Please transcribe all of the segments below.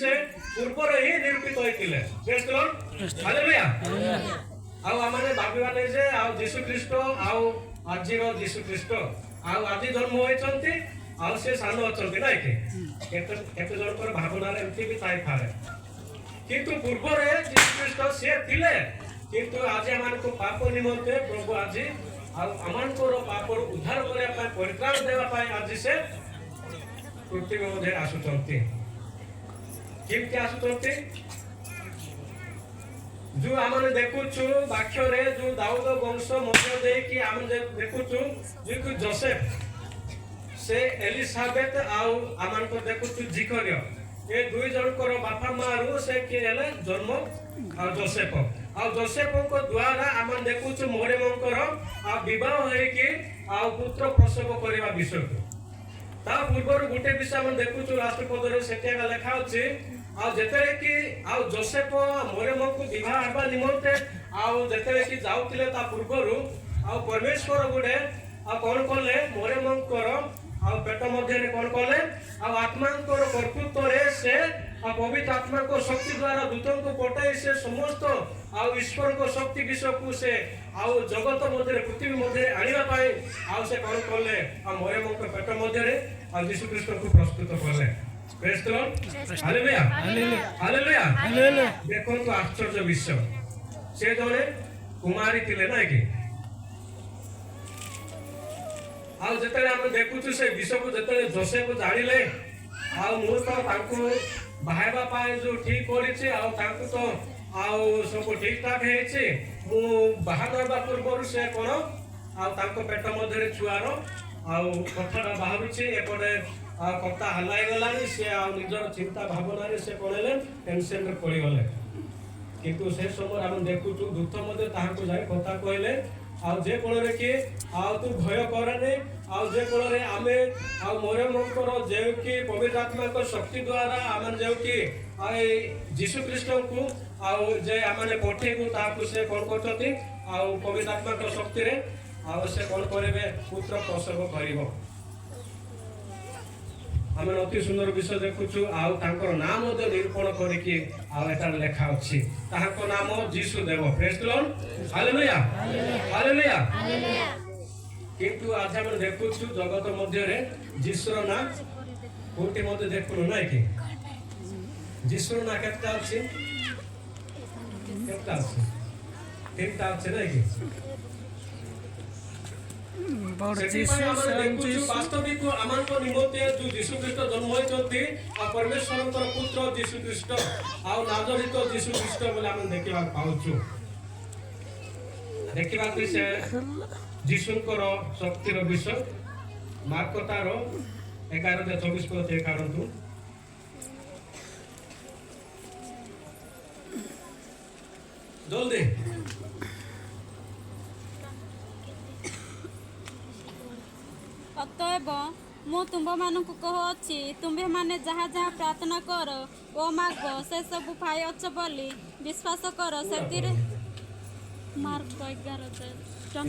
ସେ ପୂର୍ବରେ ହିଁ ନିରୂପିତ ହେଇଥିଲେ। Praise the Lord. Hallelujah. ଆଉ ଆମେ ଭାବିବା ନାହିଁ ଯେ ଆଉ ଯୀଶୁ ଖ୍ରୀଷ୍ଟ ଆଉ ଆଜିର ଯୀଶୁ ଖ୍ରୀଷ୍ଟ ଆଉ ଆଜି ଜନ୍ମ ହୋଇଛନ୍ତି ଆଉ ସେ ସାନ ଅଛନ୍ତି, ନାଇଁ କି? କେତେ କେତେ ଜଣଙ୍କର ଭାବନାରେ ଏମିତି ବି ଥାଇପାରେ। କିନ୍ତୁ ପୂର୍ବରେ ଯୀଶୁ ଖ୍ରୀଷ୍ଟ ସିଏ ଥିଲେ, କିନ୍ତୁ ଆଜି ଆମମାନଙ୍କୁ ପାପ ନିମନ୍ତେ ପ୍ରଭୁ ଆଜି ଆଉ ଆମମାନଙ୍କର ପାପରୁ ଉଦ୍ଧାର କରିବା ପାଇଁ, ପରିତ୍ରାଣ ଦେବା ପାଇଁ ଆଜି ସେ ପୃଥିବୀ ମଧ୍ୟରେ ଆସୁଛନ୍ତି। କେମିତି ଆସୁଛନ୍ତି? ଯୋଉ ଆମେ ଦେଖୁଛୁ ବାକ୍ୟରେ, ଯୋଉ ଦାଉଦ ବଂଶ ମଧ୍ୟ ଦେଇକି ଆମେ ଦେଖୁଛୁ ଯୋଉ ଜୋସେଫ, ସେ ଏଲିସାବେତ ଆଉ ଆମମାନଙ୍କ ଦେଖୁଛୁ ଜିଖରିୟ, ଏ ଦୁଇ ଜଣଙ୍କର ବାପା ମାରୁ ସେ କିଏ ହେଲେ ଜନ୍ମ? ଆଉ ଜୋସେଫ। ଆଉ ଜୋସେଫଙ୍କ ଦ୍ଵାରା ଆମେ ଦେଖୁଛୁ ମରିୟମଙ୍କର ଆଉ ବିବାହ ହେଇକି ଆଉ ପୁତ୍ର ପ୍ରସବ କରିବା ବିଷୟକୁ। ତା ପୂର୍ବରୁ ଗୋଟେ ବିଷୟ ଆମେ ଦେଖୁଛୁ, ରାଷ୍ଟ୍ରପଦରେ ସେଠି ଏକା ଲେଖା ଅଛି। ଆଉ ଯେତେବେଳେ କି ଆଉ ଜୋସେଫ ମରିୟମକୁ ବିବାହ ହେବା ନିମନ୍ତେ ଆଉ ଯେତେବେଳେ କି ଯାଉଥିଲେ, ତା ପୂର୍ବରୁ ଆଉ ପରମେଶ୍ୱର ଗୋଟେ ଆଉ କଣ କଲେ? ମରିୟମଙ୍କର ଆଉ ପେଟ ମଧ୍ୟରେ କଣ କଲେ? ଆଉ ଆତ୍ମାଙ୍କର କର୍ତ୍ତୃତ୍ୱରେ ସେ ଆଉ ପବିତ୍ର ଆତ୍ମାଙ୍କ ଶକ୍ତି ଦ୍ୱାରା ଦୂତଙ୍କୁ ପଠାଇ ସେ ସମସ୍ତ ଆଉ ଈଶ୍ୱରଙ୍କ ଶକ୍ତି ବିଷୟକୁ ସେ ଆଉ ଜଗତ ମଧ୍ୟରେ, ପୃଥିବୀ ମଧ୍ୟରେ ଆଣିବା ପାଇଁ ଆଉ ସେ କଣ କଲେ? ଆଉ ମରିୟମଙ୍କ ପେଟ ମଧ୍ୟରେ ଆଉ ଯୀଶୁ ଖ୍ରୀଷ୍ଟଙ୍କୁ ପ୍ରସ୍ତୁତ କଲେ। Praise the Lord. Hallelujah. Hallelujah. ଦେଖନ୍ତୁ, ଆଶ୍ଚର୍ଯ୍ୟ ବିଷୟ, ସେ ଜଣେ କୁମାରୀ ଥିଲେ, ନାଇଁ କି? ଆଉ ଯେତେବେଳେ ଆମେ ଦେଖୁଛୁ ସେ ବିଷୟକୁ, ଯେତେବେଳେ ଜୋସେଫ ଜାଣିଲେ, ଆଉ ମୁଁ ତ ତାଙ୍କୁ ବାହାଇବା ପାଇଁ ଯୋଉ ଠିକ କରିଛି ଆଉ ତାଙ୍କୁ ତ ଆଉ ସବୁ ଠିକ ଠାକ ହେଇଛି, ମୁଁ ବାହା ହେବା ପୂର୍ବରୁ ସେ କଣ ଆଉ ତାଙ୍କ ପେଟ ମଧ୍ୟରେ ଛୁଆର ଆଉ କଥାଟା ବାହାରୁଛି, ଏପଟେ ଆଉ କଥା ହାଲା ହେଇଗଲାଣି। ସେ ଆଉ ନିଜର ଚିନ୍ତା ଭାବନାରେ ସେ କଣ ହେଲେ? ଟେନସନରେ ପଡ଼ିଗଲେ। କିନ୍ତୁ ସେ ସମୟରେ ଆମେ ଦେଖୁଛୁ ଦୂତ ମଧ୍ୟ ତାହାକୁ ଯାଇ କଥା କହିଲେ, ଆଉ ଯେ ଫଳରେ କି ଆଉ ତୁ ଭୟ କରନି, ଆଉ ଯେ ଫଳରେ ଆମେ ଆଉ ମରିୟମଙ୍କର ଯେଉଁ କି ପବିତ୍ର ଆତ୍ମାଙ୍କ ଶକ୍ତି ଦ୍ୱାରା ଆମେ ଯେଉଁ କି ଆଉ ଏଇ ଯୀଶୁ ଖ୍ରୀଷ୍ଟଙ୍କୁ ଆଉ ଯେ ଆମେ ପଠେଇବୁ, ତାହାକୁ ସେ କଣ କରୁଛନ୍ତି? ଆଉ ପବିତ୍ର ଆତ୍ମାଙ୍କ ଶକ୍ତିରେ ଆଉ ସେ କଣ କରିବେ? ପୁତ୍ର ପ୍ରସବ କରିବ। ଆମେ ଅତି ସୁନ୍ଦର ବିଷୟ ଦେଖୁଛୁ। ଆଉ ତାଙ୍କର ନାଁ ମଧ୍ୟ ନିରୂପଣ କରିକି ଆଉ ଏଠାରେ ଲେଖା ଅଛି, ତାହାଙ୍କ ନାମ ଯୀଶୁ ଦେବ। Praise the Lord. Hallelujah. Hallelujah. କିନ୍ତୁ ଆଜି ଆମେ ଦେଖୁଛୁ ଜଗତ ମଧ୍ୟରେ ଯୀଶୁର ନାଁ କୋଉଠି ମଧ୍ୟ ଦେଖୁନୁ, ନାଇଁ କି? ଯୀଶୁର ନାଁ କେତେଟା ଅଛି? କେତେଟା ଅଛି? ତିନିଟା ଅଛି, ନାଇଁ କି? ବଡ଼ ସେଥିପାଇଁ ଯୀଶୁ, ଆମେ ସାନ ଦେଖୁଛୁ ଯୀଶୁ। ବାସ୍ତବିକ ଆମମାନଙ୍କ ନିମନ୍ତେ ଯୋଉ ଯୀଶୁ ଖ୍ରୀଷ୍ଟ ଜନ୍ମ ହୋଇଛନ୍ତି ଆଉ ପରମେଶ୍ୱରଙ୍କର ପୁତ୍ର ଯୀଶୁ ଖ୍ରୀଷ୍ଟ ଆଉ ନାଜରିତ ଯୀଶୁ ଖ୍ରୀଷ୍ଟ ବୋଲି ଆମେ ଦେଖିବାକୁ ପାଉଛୁ। ଦେଖିବାକୁ ସେ ଯୀଶୁଙ୍କର ଶକ୍ତିର ବିଷୟ ମାର୍କ ତାର 11 24 ପଦ ଟିକେ କାଢନ୍ତୁ ଜଲ୍ଦି। ଅତଏବ ମୁଁ ତୁମ୍ଭମାନଙ୍କୁ କହୁଅଛି, ତୁମ୍ଭେମାନେ ଯାହା ଯାହା ପ୍ରାର୍ଥନା କର ଓ ମାଗ, ସେ ସବୁ ପାଇଅଛ ବୋଲି ବିଶ୍ୱାସ କର, ସେଥିରେ। ମାର୍କ 11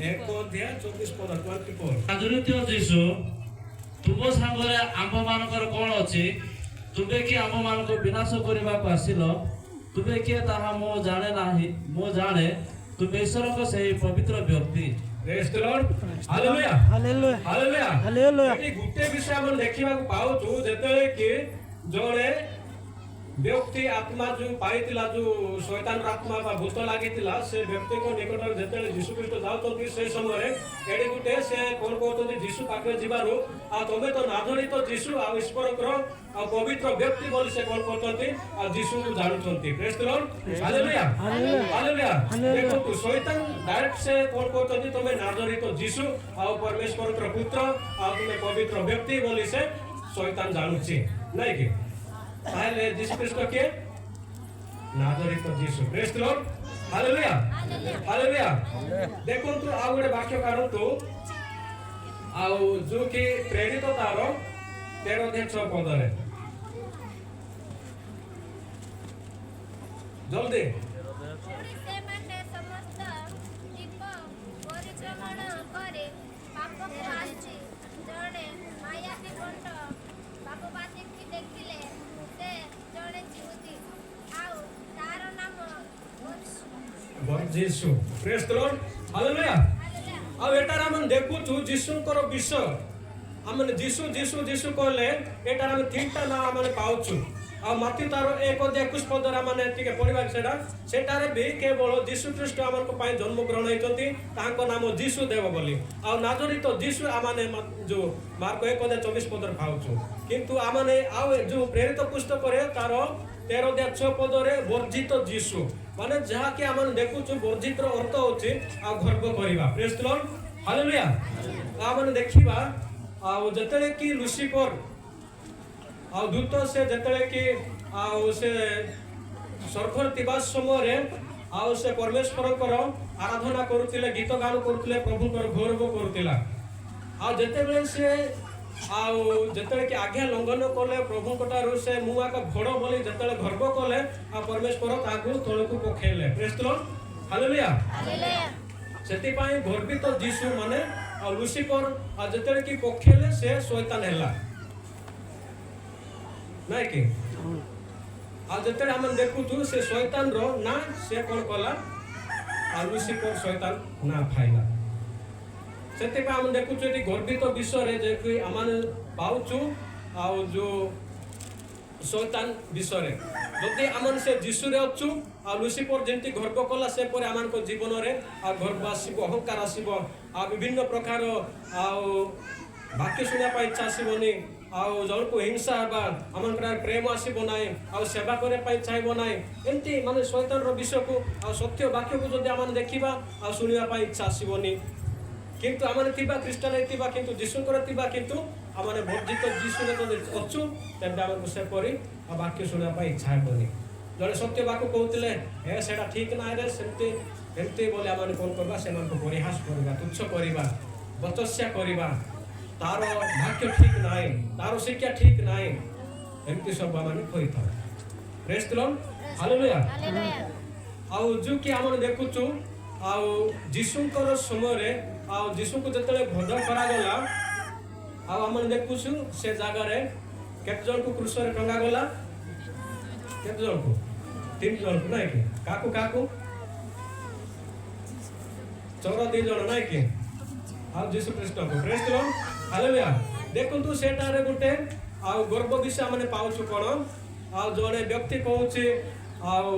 ଏକ ଅଧ୍ୟାୟ 24 ପଦ, 24। ନାଜରିତୀୟ ଯୀଶୁ, ତୁମ୍ଭ ସାଙ୍ଗରେ ଆମ୍ଭମାନଙ୍କର କ'ଣ ଅଛି? ତୁମ୍ଭେ କି ଆମ୍ଭମାନଙ୍କୁ ବିନାଶ କରିବାକୁ ଆସିଲ? ତୁମେ କିଏ ତାହା ମୁଁ ଜାଣେ ନାହିଁ, ମୁଁ ଜାଣେ, ତୁମେ ଈଶ୍ୱରଙ୍କ ସେହି ପବିତ୍ର ବ୍ୟକ୍ତି। Praise the Lord. Hallelujah. Hallelujah. Hallelujah. Hallelujah. ଏଠି ଗୋଟେ ବିଷୟ ଆମେ ଦେଖିବାକୁ ପାଉଛୁ, ଯେତେବେଳେ କି ଜଣେ ବ୍ୟକ୍ତି ଆତ୍ମା ଯୋଉ ପାଇଥିଲା, ଯୋଉ ଶୈତାନର ଆତ୍ମା ବା ଭୂତ ଲାଗିଥିଲା, ସେ ବ୍ୟକ୍ତିଙ୍କ ନିକଟରେ ଯେତେବେଳେ ଯୀଶୁ ଖ୍ରୀଷ୍ଟ ଯାଉଛନ୍ତି, ସେ ସମୟରେ ଏଠି ଗୋଟେ ସେ କଣ କହୁଛନ୍ତି ଯୀଶୁ ପାଖରେ ଯିବାରୁ, ଆଉ ତମେ ତ ନାଜରିତ ଯୀଶୁ ଆଉ ଈଶ୍ୱରଙ୍କର ଆଉ ପବିତ୍ର ବ୍ୟକ୍ତି ବୋଲି ସେ କଣ କରୁଛନ୍ତି? ଆଉ ଯୀଶୁକୁ ଜାଣୁଛନ୍ତି। Praise the Lord. Hallelujah. Hallelujah. ଦେଖନ୍ତୁ, ଶୈତାନ ଡାଇରେକ୍ଟ ସେ କଣ କରୁଛନ୍ତି? ତମେ ନାଜରିତ ଯୀଶୁ ଆଉ ପରମେଶ୍ୱରଙ୍କର ପୁତ୍ର ଆଉ ତୁମେ ପବିତ୍ର ବ୍ୟକ୍ତି ବୋଲି ସେ ଶୈତାନ ଜାଣୁଛି, ନାଇଁ କି? ତାହେଲେ ଯୀଶୁ ଖ୍ରୀଷ୍ଟ କିଏ? ନାଜରିତ ଯୀଶୁ। Praise the Lord. Hallelujah. Hallelujah. ଦେଖନ୍ତୁ, ଆଉ ଗୋଟେ ବାକ୍ୟ କାଢନ୍ତୁ, ଆଉ ଯୋଉ କି ପ୍ରେରିତ ତାର 13 ଅଧ୍ୟାୟ 6 ପଦରେ, ଜଲ୍ଦି। ପୁଣି ସେମାନେ ସମସ୍ତ ଦ୍ୱୀପ ପରିଭ୍ରମଣ କରି ପାଫୋକୁ ଆସି ଜଣେ ମାୟାବୀ ଭଣ୍ଡ ଭାବବାଦୀକି ଦେଖିଲେ। ସେ ଜଣେ ଯିହୁଦୀ। ବର୍ଜିସୁ। Praise the Lord, hallelujah. ଆଉ ଏଟାରେ ଆମେ ଦେଖୁଛୁ ଯୀଶୁଙ୍କର ବିଷୟ। ଆମେ ଯୀଶୁ ଯୀଶୁ ଯୀଶୁ କହିଲେ ଏଟାରେ ଆମେ ତିନିଟା ନାଁ ଆମେ ପାଉଛୁ। ଆଉ ମାଥ୍ୟୁ ତାର 1 ଅଧ୍ୟାୟ 21 ପଦରେ ଆମେ ଟିକେ ପଢିବା ସେଟା। ସେଠାରେ ବି କେବଳ ଯୀଶୁ ଖ୍ରୀଷ୍ଟ ଆମଙ୍କ ପାଇଁ ଜନ୍ମଗ୍ରହଣ ହେଇଛନ୍ତି, ତାଙ୍କ ନାମ ଯୀଶୁ ଦେବ ବୋଲି। ଆଉ ନାଜରିତ ଯୀଶୁ ଆମେ ଯୋଉ ମାର୍କ 1 ଅଧ୍ୟାୟ 24 ପଦରେ ପାଉଛୁ। କିନ୍ତୁ ଆମେ ଆଉ ଯୋଉ ପ୍ରେରିତ ପୁସ୍ତକରେ ତାର 13 ଅଧ୍ୟାୟ 6 ପଦରେ ବର୍ଜିତ ଯୀଶୁ, ମାନେ ଯାହାକି ଆମେ ଦେଖୁଛୁ ବର୍ଜିତର ଅର୍ଥ ହଉଛି ଆଉ ଗର୍ବ କରିବା। Praise the Lord, hallelujah. ଆମେ ଦେଖିବା ଆଉ ଯେତେବେଳେ କି ଲୁସିଫର ଆଉ ଦୂତ ସେ ଯେତେବେଳେ କି ଆଉ ସେ ସ୍ୱର୍ଗରେ ଥିବା ସମୟରେ ଆଉ ସେ ପରମେଶ୍ୱରଙ୍କର ଆରାଧନା କରୁଥିଲେ, ଗୀତ ଗାନ କରୁଥିଲେ, ପ୍ରଭୁଙ୍କର ଗୌରବ କରୁଥିଲା। ଆଉ ଯେତେବେଳେ ସେ ଆଉ ଯେତେବେଳେ କି ଆଜ୍ଞା ଲଙ୍ଘନ କଲେ ପ୍ରଭୁଙ୍କ ଠାରୁ, ସେ ମୁଁ ଏକ ଘୋଡ଼ ବୋଲି ଯେତେବେଳେ ଗର୍ବ କଲେ, ଆଉ ପରମେଶ୍ୱର ତାହାକୁ ତଳକୁ ପକେଇଲେ। Praise the Lord, hallelujah. ସେଥିପାଇଁ ଗର୍ବିତ ଯୀଶୁ ମାନେ ଆଉ ଲୁସିଫର ଆଉ ଯେତେବେଳେ କି ପକେଇଲେ, ସେ ଶୈତାନ ହେଲା, ନାଇଁ କି? ଆଉ ଯେତେବେଳେ ଆମେ ଦେଖୁଛୁ ସେ ଶୈତାନର ନା ସେ କଣ କଲା, ଆଉ ଲୁସିଫର ଶୈତାନ ନା ପାଇଲା। ସେଥିପାଇଁ ଆମେ ଦେଖୁଛୁ ଏଠି ଗର୍ବିତ ବିଷୟରେ ଯେ କି ଆମେ ପାଉଛୁ ଆଉ ଯୋଉ ଶୈତାନ ବିଷୟରେ। ଯଦି ଆମେ ସେ ଯୀଶୁରେ ଅଛୁ ଆଉ ଲୁସିଫର ଯେମିତି ଗର୍ବ କଲା, ସେପରି ଆମମାନଙ୍କ ଜୀବନରେ ଆଉ ଗର୍ବ ଆସିବ, ଅହଙ୍କାର ଆସିବ, ଆଉ ବିଭିନ୍ନ ପ୍ରକାର ଆଉ ବାକ୍ୟ ଶୁଣିବା ପାଇଁ ଇଚ୍ଛା ଆସିବନି, ଆଉ ଜଣକୁ ହିଂସା ହେବା, ଆମମାନଙ୍କର ପ୍ରେମ ଆସିବ ନାହିଁ, ଆଉ ସେବା କରିବା ପାଇଁ ଚାହିଁବ ନାହିଁ। ଏମିତି ମାନେ ଶୈତାନର ବିଷୟକୁ ଆଉ ସତ୍ୟ ବାକ୍ୟକୁ ଯଦି ଆମେ ଦେଖିବା, ଆଉ ଶୁଣିବା ପାଇଁ ଇଚ୍ଛା ଆସିବନି। କିନ୍ତୁ ଆମେ ଥିବା ଖ୍ରୀଷ୍ଟାନ ଥିବା, କିନ୍ତୁ ଯୀଶୁଙ୍କର ଥିବା, କିନ୍ତୁ ଆମେ ବର୍ଜିତ ଯୀଶୁରେ ଯଦି ଅଛୁ, ତେବେ ଆମକୁ ସେପରି ଆଉ ବାକ୍ୟ ଶୁଣିବା ପାଇଁ ଇଚ୍ଛା ହେବନି। ଜଣେ ସତ୍ୟ ବାକ୍ୟ କହୁଥିଲେ, "ଏ ସେଇଟା ଠିକ ନାହିଁ ରେ, ସେମିତି ଏମିତି" ବୋଲି ଆମେ କ'ଣ କରିବା? ସେମାନଙ୍କୁ ପରିହାସ କରିବା, ତୁଚ୍ଛ କରିବା, ବଚସ୍ୟା କରିବା। ତାର ବାକ୍ୟ ଠିକ ନାହିଁ, ତାର ଶିକ୍ଷା ଠିକ ନାହିଁ, ଏମିତି ସବୁ ଆମେ କହିଥାଉ। Praise the Lord, hallelujah. ଆଉ ଯୋଉ କି ଆମେ ଦେଖୁଛୁ ଆଉ ଯୀଶୁଙ୍କର ସମୟରେ ଆଉ ଯୀଶୁଙ୍କୁ ଯେତେବେଳେ ବଧ କରାଗଲା, ଆଉ ଆମେ ଦେଖୁଛୁ ସେ ଜାଗାରେ କେତେ ଜଣକୁ କ୍ରୁଶରେ ଟଙ୍ଗା ଗଲା? କେତେ ଜଣକୁ? ତିନି ଜଣକୁ, ନାଇଁ କି? କାହାକୁ କାହାକୁ? ଚୋର ଦି ଜଣ, ନାଇଁ କି? ଆଉ ଯୀଶୁ ଖ୍ରୀଷ୍ଟଙ୍କୁ। Praise the Lord, hallelujah. ଦେଖନ୍ତୁ, ସେଠାରେ ଗୋଟେ ଆଉ ଗର୍ବ ବିଷୟ ଆମେ ପାଉଛୁ କ'ଣ? ଆଉ ଜଣେ ବ୍ୟକ୍ତି କହୁଛି, ଆଉ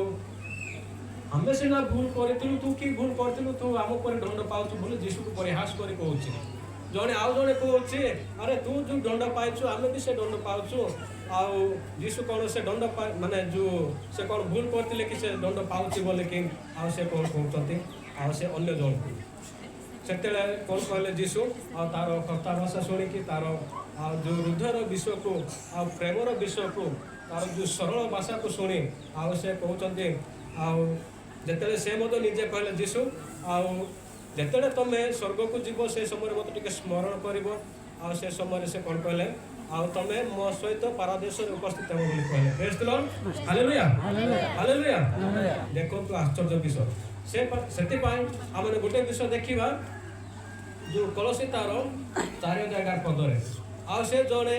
ଆମେ ସିନା ଭୁଲ କରିଥିଲୁ, ତୁ କି ଭୁଲ କରିଥିଲୁ, ତୁ ଆମ ଉପରେ ଦଣ୍ଡ ପାଉଛୁ ବୋଲି ଯୀଶୁକୁ ପରିହାସ କରି କହୁଛି ଜଣେ। ଆଉ ଜଣେ କହୁଛି, ଆରେ ତୁ ଯୋଉ ଦଣ୍ଡ ପାଇଛୁ, ଆମେ ବି ସେ ଦଣ୍ଡ ପାଉଛୁ। ଆଉ ଯୀଶୁ କ'ଣ ସେ ଦଣ୍ଡ ମାନେ ଯୋଉ ସେ କ'ଣ ଭୁଲ କରିଥିଲେ କି ସେ ଦଣ୍ଡ ପାଉଛି ବୋଲିକି ଆଉ ସେ କ'ଣ କହୁଛନ୍ତି ଆଉ ସେ ଅନ୍ୟ ଜଣକୁ। ସେତେବେଳେ କ'ଣ କହିଲେ ଯୀଶୁ? ଆଉ ତାର କଥା ଭାଷା ଶୁଣିକି, ତାର ଆଉ ଯୋଉ ହୃଦୟର ବିଷୟକୁ ଆଉ ପ୍ରେମର ବିଷୟକୁ, ତାର ଯୋଉ ସରଳ ଭାଷାକୁ ଶୁଣି ଆଉ ସେ କହୁଛନ୍ତି, ଆଉ ଯେତେବେଳେ ସେ ମଧ୍ୟ ନିଜେ କହିଲେ ଯୀଶୁ, ଆଉ ଯେତେବେଳେ ତମେ ସ୍ୱର୍ଗକୁ ଯିବ, ସେ ସମୟରେ ମୋତେ ଟିକେ ସ୍ମରଣ କରିବ। ଆଉ ସେ ସମୟରେ ସେ କ'ଣ କହିଲେ? ଆଉ ତମେ ମୋ ସହିତ ପାରାଦୀସରେ ଉପସ୍ଥିତ ହେବ ବୋଲି କହିଲେ। Praise the Lord, hallelujah, hallelujah. ଦେଖନ୍ତୁ, ଆଶ୍ଚର୍ଯ୍ୟ ବିଷୟ ସେ। ସେଥିପାଇଁ ଆମେ ଗୋଟେ ବିଷୟ ଦେଖିବା ଯୋଉ କଲସୀ ତାର 4 ଅଧ୍ୟାୟ 11 ପଦରେ। ଆଉ ସେ ଜଣେ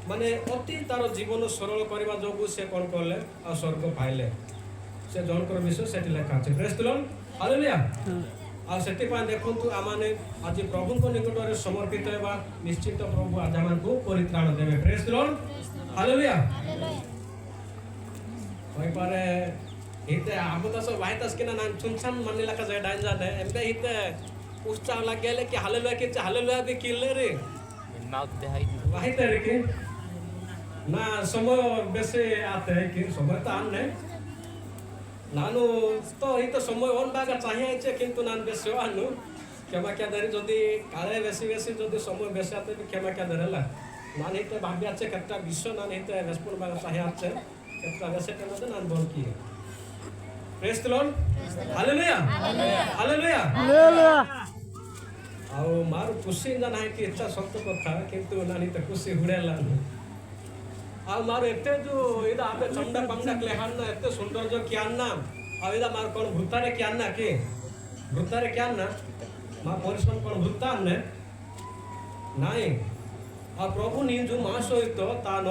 ମାନେ ଅତି ତାର ଜୀବନ ସରଳ କରିବା ଯୋଗୁଁ ସେ କ'ଣ କଲେ? ଆଉ ସ୍ୱର୍ଗ ପାଇଲେ। ସେ ଜଣଙ୍କର ବିଷୟ ସେଠି ଲେଖା ଅଛି। Praise the Lord, hallelujah. ଆଉ ସେଥିପାଇଁ ଦେଖନ୍ତୁ, ଆମମାନେ ଆଜି ପ୍ରଭୁଙ୍କ ନିକଟରେ ସମର୍ପିତ ହେବା। ନିଶ୍ଚିତ ପ୍ରଭୁ ଆଜି ଆମମାନଙ୍କୁ ପରିତ୍ରାଣ ଦେବେ। Praise the Lord, hallelujah. କହିପାରେ हिते आबो तसो वाहितस किना नान छुनछान मानिला का जाय डाइन जाने एमबे हिते उत्साह लागेले कि हालेलुया कि हालेलुया भी किले रे। वाहिते रे कि ना समय बेसे आते है कि समय तो आने ನಾನು ତ ଏଇ ତ ସମୟ ଅନ୍ ବାଗା ଚାହିଁছে, କିନ୍ତୁ ନାନ ବେଶୀ ଆନୁ କ୍ଷମା କ୍ୟା ଧରି ଯଦି କାଳେ ବେଶୀ ବେଶୀ ଯଦି ସମୟ ବେଶୀ ଆତେ ବି କ୍ଷମା କ୍ୟା ଧরে ହେଲା। নান হিতে ভাবি আছে কেতটা বিশ্ব নান হিতে রেসপন্স বাগা চাহি আছে কেতটা বেশি কেন নান বল কি। Praise the Lord, hallelujah, hallelujah. ଆଉ ମାର ଖୁସି ନା ନାହିଁ କି ଇଚ୍ଛା ସତ କଥା, କିନ୍ତୁ ନାନୀ ତ ଖୁସି ହୁଡ଼େଲା। ଆଉ ମାର ଏତେ ଯୋଉ ଏଇଟା ଆମେ ଚଣ୍ଡା ପାଣ୍ଡା କ୍ଲେହାନ ଏତେ ସୌନ୍ଦର୍ଯ୍ୟ କ୍ୟାନ ନା, ଆଉ ଏଇଟା ମାର କ'ଣ ଭୂତାରେ କ୍ୟାନ ନା କି ଭୂତାରେ କ୍ୟାନ ନା ମା ପରିଶ୍ରମ କ'ଣ ଭୂତା ନେ ନାଇଁ। ଆଉ ପ୍ରଭୁ ନିଜ ମା ସହିତ ତାନ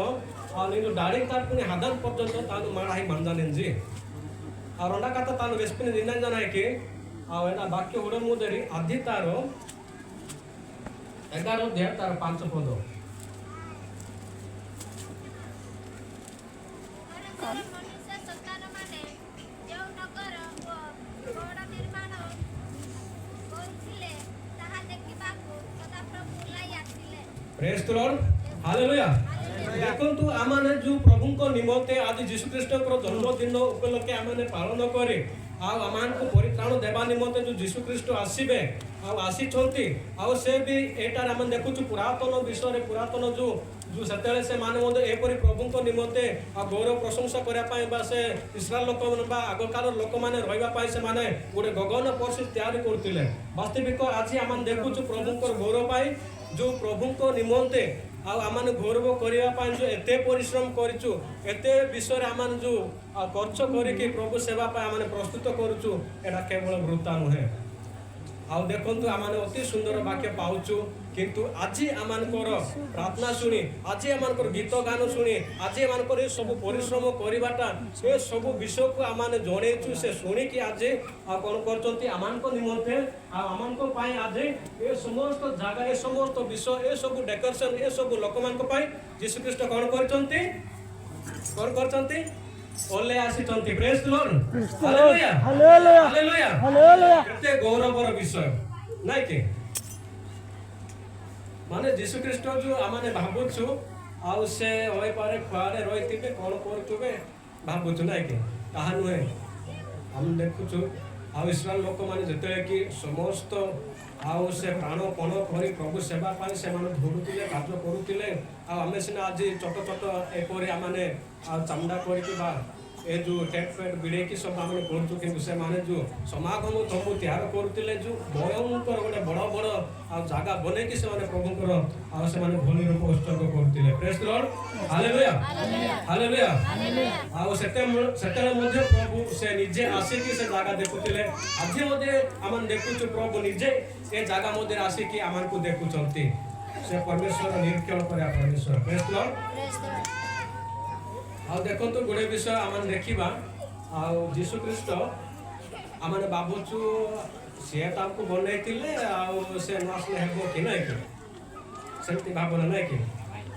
ଆଉ ନିଜ ଡାଡ଼ି ତାର ପୁଣି ହାଦାନ ପର୍ଯ୍ୟନ୍ତ ତାನು ମାଡ଼ା ହେଇ ମାଞ୍ଜା ନେଞ୍ଜି। ଆଉ ରଣ୍ଡାକାତା ତାನು ରେସିପି ନିରଞ୍ଜନ ହେଇକି ଆଉ ଏଇଟା ବାକ୍ୟ ହୁଡ଼ ମୁଦରି ଆଧି ତାର 11 ଅଧ୍ୟାୟ ତାର 5 ପଦ। ପରମେଶ୍ୱର ମନୁଷ୍ୟ ସନ୍ତାନମାନେ ଯେଉଁ ନଗର ଓ ଗଡ଼ ନିର୍ମାଣ କରୁଥିଲେ, ତାହା ଦେଖିବାକୁ ସଦାପ୍ରଭୁ ଓହ୍ଲାଇ ଆସିଲେ। Praise the Lord. Hallelujah. ଦେଖନ୍ତୁ, ଆମମାନେ ଯୋଉ ପ୍ରଭୁଙ୍କ ନିମନ୍ତେ ଆଜି ଯୀଶୁଖ୍ରୀଷ୍ଟଙ୍କର ଜନ୍ମଦିନ ଉପଲକ୍ଷେ ଆମମାନେ ପାଳନ କରି ଆଉ ଆମମାନଙ୍କୁ ପରିତ୍ରାଣ ଦେବା ନିମନ୍ତେ ଯୋଉ ଯୀଶୁଖ୍ରୀଷ୍ଟ ଆସିବେ ଆଉ ଆସିଛନ୍ତି, ଆଉ ସେ ବି ଏଇଟାରେ ଆମେ ଦେଖୁଛୁ ପୁରାତନ ବିଷୟରେ, ପୁରାତନ ଯୋଉ ଯୋଉ ସେତେବେଳେ ସେମାନେ ମଧ୍ୟ ଏପରି ପ୍ରଭୁଙ୍କ ନିମନ୍ତେ ଆଉ ଗୌରବ ପ୍ରଶଂସା କରିବା ପାଇଁ ବା ସେ ଇସ୍ରାଏଲ ଲୋକମାନେ ବା ଆଗକାଳର ଲୋକମାନେ ରହିବା ପାଇଁ ସେମାନେ ଗୋଟେ ଗଗନ ପରିସ୍ଥିତି ତିଆରି କରୁଥିଲେ। ବାସ୍ତବିକ ଆଜି ଆମେ ଦେଖୁଛୁ ପ୍ରଭୁଙ୍କର ଗୌରବ ପାଇଁ, ଯୋଉ ପ୍ରଭୁଙ୍କ ନିମନ୍ତେ ଆଉ ଆମମାନେ ଗୌରବ କରିବା ପାଇଁ ଯୋଉ ଏତେ ପରିଶ୍ରମ କରିଛୁ, ଏତେ ବିଷୟରେ ଆମମାନେ ଯୋଉ ଆଉ ଖର୍ଚ୍ଚ କରିକି ପ୍ରଭୁ ସେବା ପାଇଁ ଆମମାନେ ପ୍ରସ୍ତୁତ କରୁଛୁ, ଏଇଟା କେବଳ ବୃଥା ନୁହେଁ। ଆଉ ଦେଖନ୍ତୁ, ଆମମାନେ ଅତି ସୁନ୍ଦର ବାକ୍ୟ ପାଉଛୁ, କିନ୍ତୁ ଆଜି ଆମମାନଙ୍କର ପ୍ରାର୍ଥନା ଶୁଣି, ଆଜି ଆମମାନଙ୍କର ଗୀତ ଗାନ ଶୁଣି, ଆଜି ଏମାନଙ୍କର ଏ ସବୁ ପରିଶ୍ରମ କରିବାଟା, ସେ ସବୁ ବିଷୟକୁ ଆମମାନେ ଜଣେଇଛୁ, ସେ ଶୁଣିକି ଆଜି ଆଉ କ'ଣ କରୁଛନ୍ତି ଆମମାନଙ୍କ ନିମନ୍ତେ ଆଉ ଆମମାନଙ୍କ ପାଇଁ ଆଜି ଏ ସମସ୍ତ ଜାଗା, ଏ ସମସ୍ତ ବିଷୟ, ଏ ସବୁ ଡେକୋରେସନ, ଏ ସବୁ ଲୋକମାନଙ୍କ ପାଇଁ ଯୀଶୁଖ୍ରୀଷ୍ଟ କ'ଣ କରିଛନ୍ତି? କ'ଣ କରିଛନ୍ତି? ଓହ୍ଲେଇ ଆସିଛନ୍ତି। Praise the Lord. Hallelujah. Hallelujah. କେତେ ଗୌରବର ବିଷୟ ନାଇଁ କି? ମାନେ ଯୀଶୁଖ୍ରୀଷ୍ଟ ଯୋଉ ଆମେ ଭାବୁଛୁ ଆଉ ସେ ହୋଇପାରେ କୁଆଡ଼େ ରହିଥିବେ, କ'ଣ କରୁଥିବେ ଭାବୁଛୁ ନାଇଁ କି? ତାହା ନୁହେଁ। ଆମେ ଦେଖୁଛୁ ଆଉ ଇସ୍ରାଏଲ ଲୋକମାନେ ଯେତେବେଳେ କି ସମସ୍ତ ଆଉ ସେ ପ୍ରାଣପଣ କରି ପ୍ରଭୁ ସେବା ପାଇଁ ସେମାନେ ଧରୁଥିଲେ, କାର୍ଯ୍ୟ କରୁଥିଲେ। ଆଉ ଆମେ ସିନା ଆଜି ଛୋଟ ଛୋଟ ଏପରି ଆମମାନେ ଆଉ ଚାମଡ଼ା କରିକି ବା ଏ ଯୋଉ ଟେଣ୍ଟ ଫେଣ୍ଟ ବିଡ଼େଇକି ସବୁ ଆମେ କରୁଛୁ, କିନ୍ତୁ ସେମାନେ ଯୋଉ ସମାଗମ ତମ୍ବୁ ତିଆରି କରୁଥିଲେ, ଯୋଉ ଭୟଙ୍କର ଗୋଟେ ବଡ଼ ବଡ଼ ଆଉ ଜାଗା ବନେଇକି ସେମାନେ ପ୍ରଭୁଙ୍କର ଆଉ ସେମାନେ ବଳି ରୂପ ଉତ୍ସର୍ଗ କରୁଥିଲେ। Praise Lord. Hallelujah. Hallelujah. ଆଉ ସେତେବେଳେ ମଧ୍ୟ ପ୍ରଭୁ ସେ ନିଜେ ଆସିକି ସେ ଜାଗା ଦେଖୁଥିଲେ। ଆଜି ମଧ୍ୟ ଆମେ ଦେଖୁଛୁ ପ୍ରଭୁ ନିଜେ ଏ ଜାଗା ମଧ୍ୟରେ ଆସିକି ଆମମାନଙ୍କୁ ଦେଖୁଛନ୍ତି। ସେ ପରମେଶ୍ୱର ନିରୀକ୍ଷଣ କରିବା ପରମେଶ୍ୱର। Praise Lord. ଆଉ ଦେଖନ୍ତୁ, ଗୋଟେ ବିଷୟ ଆମେ ଦେଖିବା। ଆଉ ଯୀଶୁ ଖ୍ରୀଷ୍ଟ ଆମେ ଭାବୁଛୁ ସିଏ ତାଙ୍କୁ ବନେଇଥିଲେ ଆଉ ସେ ନ ଆସିଲେ ହେବ କି ନାଇଁ କି? ସେମିତି ଭାବନା ନାଇଁ କି?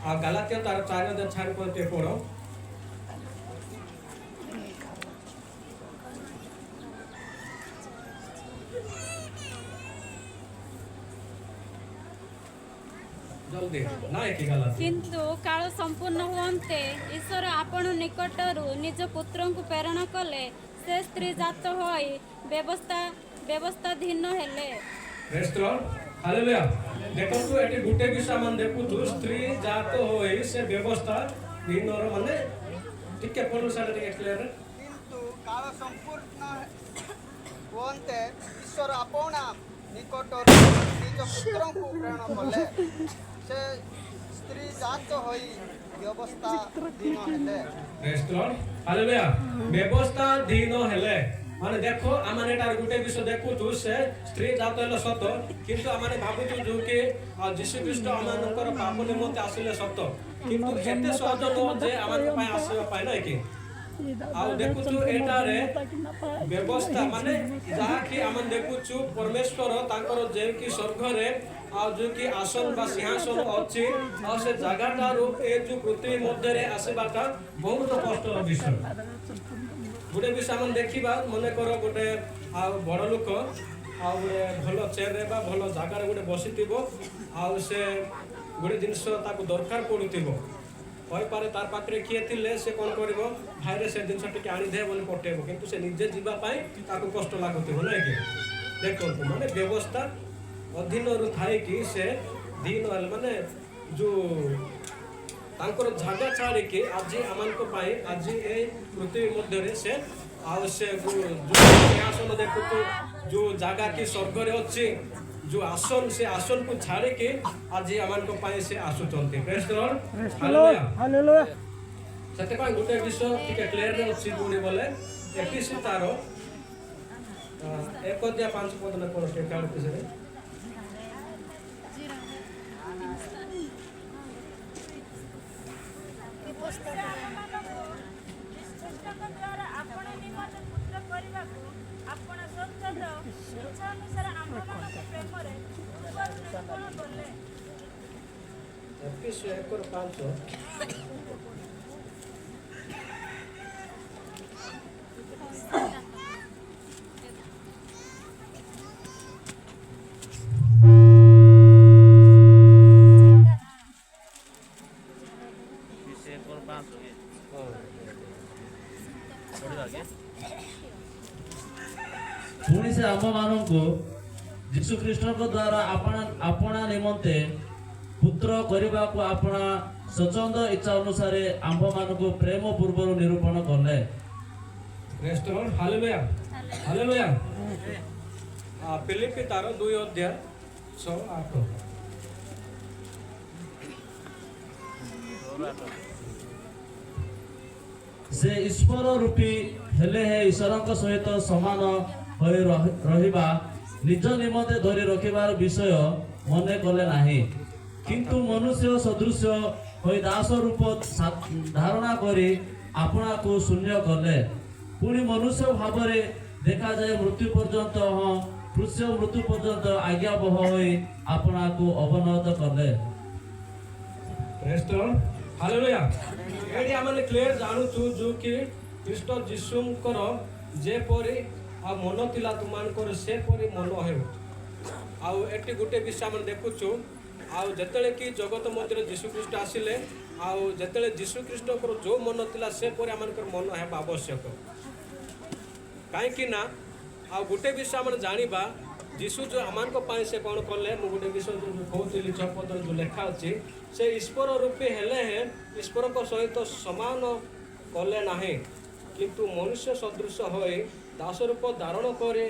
ଆଉ ଗାଲାତୀୟ ତାର 4 ଅଧ୍ୟାୟ 4 ପଦ ଟିକେ ପଢ। ଜଲ୍ଦି, ନାଇଁ କି ଗାଲାତୀୟ? କିନ୍ତୁ କାଳ ସମ୍ପୂର୍ଣ୍ଣ ହୁଅନ୍ତେ ଈଶ୍ୱର ଆପଣ ନିକଟରୁ ନିଜ ପୁତ୍ରଙ୍କୁ ପ୍ରେରଣ କଲେ। ସେ ସ୍ତ୍ରୀ ଜାତ ହୋଇ ବ୍ୟବସ୍ଥାଧୀନ ହେଲେ। Praise the Lord. Hallelujah. ଦେଖନ୍ତୁ, ଏଠି ଗୋଟେ ବିଷୟ ଆମେ ଦେଖୁଛୁ, ସ୍ତ୍ରୀ ଜାତ ହୋଇ ସେ ବ୍ୟବସ୍ଥା ଦିନର, ମାନେ ଟିକେ ପଢୁ ସାର୍, ଟିକେ କ୍ଲିୟର। କିନ୍ତୁ କାଳ ସମ୍ପୂର୍ଣ୍ଣ ହୁଅନ୍ତେ ଈଶ୍ୱର ଆପଣା ନିକଟରୁ ନିଜ ପୁତ୍ରଙ୍କୁ ପ୍ରେରଣ କଲେ। ସେ ସ୍ତ୍ରୀ ଜାତ ହୋଇ ବ୍ୟବସ୍ଥାଧୀନ ହେଲେ। Praise the Lord. Hallelujah. ବ୍ୟବସ୍ଥାଧୀନ ହେଲେ ମାନେ ଦେଖ, ଆମେ ଏଟାର ଗୋଟେ ବିଷୟ ଦେଖୁଛୁ, ସେ ସ୍ତ୍ରୀ ଜାତ ହେଲେ ସତ, କିନ୍ତୁ ଆମେ ଭାବୁଛୁ ଯୋଉ କି ଆଉ ଯୀଶୁ ଖ୍ରୀଷ୍ଟ ଆମମାନଙ୍କର ପାପ ନିମନ୍ତେ ଆସିଲେ ସତ, କିନ୍ତୁ ଏତେ ସହଜ ନୁହଁ ଯେ ଆମମାନଙ୍କ ପାଇଁ ଆସିବା ପାଇଁ, ନାଇଁ କି? ଆଉ ଦେଖୁଛୁ ଏଟାରେ ବ୍ୟବସ୍ଥା ମାନେ ଯାହାକି ଆମେ ଦେଖୁଛୁ ପରମେଶ୍ୱର ତାଙ୍କର ଯେଉଁକି ସ୍ୱର୍ଗରେ ଆଉ ଯୋଉ କି ଆସନ ବା ସିଂହାସନ ଅଛି, ଆଉ ସେ ଜାଗାଟାରୁ ଏ ଯୋଉ ପୃଥିବୀ ମଧ୍ୟରେ ଆସିବାଟା ବହୁତ କଷ୍ଟର ବିଷୟ। ଗୋଟେ ବିଷୟ ଆମେ ଦେଖିବା, ମନେକର ଗୋଟେ ଆଉ ବଡ଼ ଲୋକ ଆଉ ଗୋଟେ ଭଲ ଚେୟାରରେ ବା ଭଲ ଜାଗାରେ ଗୋଟେ ବସିଥିବ, ଆଉ ସେ ଗୋଟେ ଜିନିଷ ତାକୁ ଦରକାର ପଡ଼ୁଥିବ, କହିପାରେ ତାର ପାଖରେ କିଏ ଥିଲେ ସେ କ'ଣ କରିବ, ଭାଇରେ ସେ ଜିନିଷ ଟିକେ ଆଣିଦେ ବୋଲି ପଠେଇବ, କିନ୍ତୁ ସେ ନିଜେ ଯିବା ପାଇଁ ତାକୁ କଷ୍ଟ ଲାଗୁଥିବ, ନାଇଁ କି? ଦେଖନ୍ତୁ, ମାନେ ବ୍ୟବସ୍ଥା ଅଧୀନରୁ ଥାଇକି ସେ ଧୀନ ହେଲେ, ମାନେ ଯୋଉ ତାଙ୍କର ଜାଗା ଛାଡ଼ିକି ଆଜି ଆମମାନଙ୍କ ପାଇଁ ଆଜି ଏଇ ପୃଥିବୀ ମଧ୍ୟରେ ସେ ଆଉ ସେ ଯୋଉ ସିଂହାସନ ଦେଖୁଛୁ, ଯୋଉ ଜାଗା କି ସ୍ୱର୍ଗରେ ଅଛି, ଯୋଉ ଆସନ, ସେ ଆସନକୁ ଛାଡ଼ିକି ଆଜି ଆମମାନଙ୍କ ପାଇଁ ସେ ଆସୁଛନ୍ତି। Praise the Lord. Hallelujah. ସେଥିପାଇଁ ଗୋଟେ ବିଷୟ ଟିକେ କ୍ଲିୟରରେ ଅଛି ଯୋଉଠି ବୋଲେ ଏଫିସି ତାର 1 ଅଧ୍ୟାୟ 5 ପଦ ନା କ'ଣ ଟିକେ କାଳ ବିଷୟରେ। ଖ୍ରୀଷ୍ଟଙ୍କ ଦ୍ୱାରା ଆପଣ ନିମନ୍ତେ ପୁତ୍ର ଇଚ୍ଛା ଅନୁସାରେ ଆମ୍ଭମାନଙ୍କୁ ପ୍ରେମରେ ପୂର୍ବରୁ ନିରୂପଣ କଲେ। ଏଫିସୀୟ 1:5। ହଁ। ପୁଣି ସେ ଆମ୍ଭମାନଙ୍କୁ ଯୀଶୁ ଖ୍ରୀଷ୍ଟଙ୍କ ଦ୍ୱାରା ଆପଣା ଆପଣା ନିମନ୍ତେ ପୁତ୍ର କରିବାକୁ ଆପଣା ସ୍ୱଚ୍ଛନ୍ଦ ଇଚ୍ଛା ଅନୁସାରେ ଆମ୍ଭମାନଙ୍କୁ ପ୍ରେମ ପୂର୍ବରୁ ନିରୂପଣ କଲେ। Praise the Lord. Hallelujah. Hallelujah. ଫିଲିପି ତାର 2 ଅଧ୍ୟାୟ 6 8। ସେ ଈଶ୍ୱର ରୂପୀ ହେଲେ ହେ ଈଶ୍ୱରଙ୍କ ସହିତ ସମାନ ହୋଇ ରହିବା ନିଜ ନିମନ୍ତେ ଧରି ରଖିବାର ବିଷୟ ମନେ କଲେ ନାହିଁ, କିନ୍ତୁ ମନୁଷ୍ୟ ସଦୃଶ ହୋଇ ଦାସ ରୂପ ଧାରଣା କରି ଆପଣାକୁ ଶୂନ୍ୟ କଲେ। ପୁଣି ମନୁଷ୍ୟ ଭାବରେ ଦେଖାଯାଇ ମୃତ୍ୟୁ ପର୍ଯ୍ୟନ୍ତ, ହଁ, କ୍ରୁଶ ମୃତ୍ୟୁ ପର୍ଯ୍ୟନ୍ତ ଆଜ୍ଞାବହ ହୋଇ ଆପଣାକୁ ଅବନତ କଲେ। Praise the Lord. Hallelujah. ଏଠି ଆମେ କ୍ଲିୟର ଜାଣୁଛୁ ଯୋଉ କି ଖ୍ରୀଷ୍ଟ ଯୀଶୁଙ୍କର ଯେପରି ଆଉ ମନ ଥିଲା, ତୁମମାନଙ୍କର ସେପରି ମନ ହେଉ। ଆଉ ଏଠି ଗୋଟେ ବିଷୟ ଆମେ ଦେଖୁଛୁ, ଆଉ ଯେତେବେଳେ କି ଜଗତ ମଧ୍ୟରେ ଯୀଶୁ ଖ୍ରୀଷ୍ଟ ଆସିଲେ, ଆଉ ଯେତେବେଳେ ଯୀଶୁ ଖ୍ରୀଷ୍ଟଙ୍କର ଯେଉଁ ମନ ଥିଲା, ସେପରି ଆମମାନଙ୍କର ମନ ହେବା ଆବଶ୍ୟକ। କାହିଁକି ନା ଆଉ ଗୋଟେ ବିଷୟ ଆମେ ଜାଣିବା, ଯୀଶୁ ଯେଉଁ ଆମମାନଙ୍କ ପାଇଁ ସେ କ'ଣ କଲେ। ମୁଁ ଗୋଟେ ବିଷୟ ଯେଉଁ କହୁଥିଲି, 6 ପଦରେ ଯେଉଁ ଲେଖା ଅଛି, ସେ ଈଶ୍ୱର ରୂପୀ ହେଲେ ହେଁ ଈଶ୍ୱରଙ୍କ ସହିତ ସମାନ କଲେ ନାହିଁ, କିନ୍ତୁ ମନୁଷ୍ୟ ସଦୃଶ ହୋଇ ଦାସ ରୂପ ଧାରଣ କରି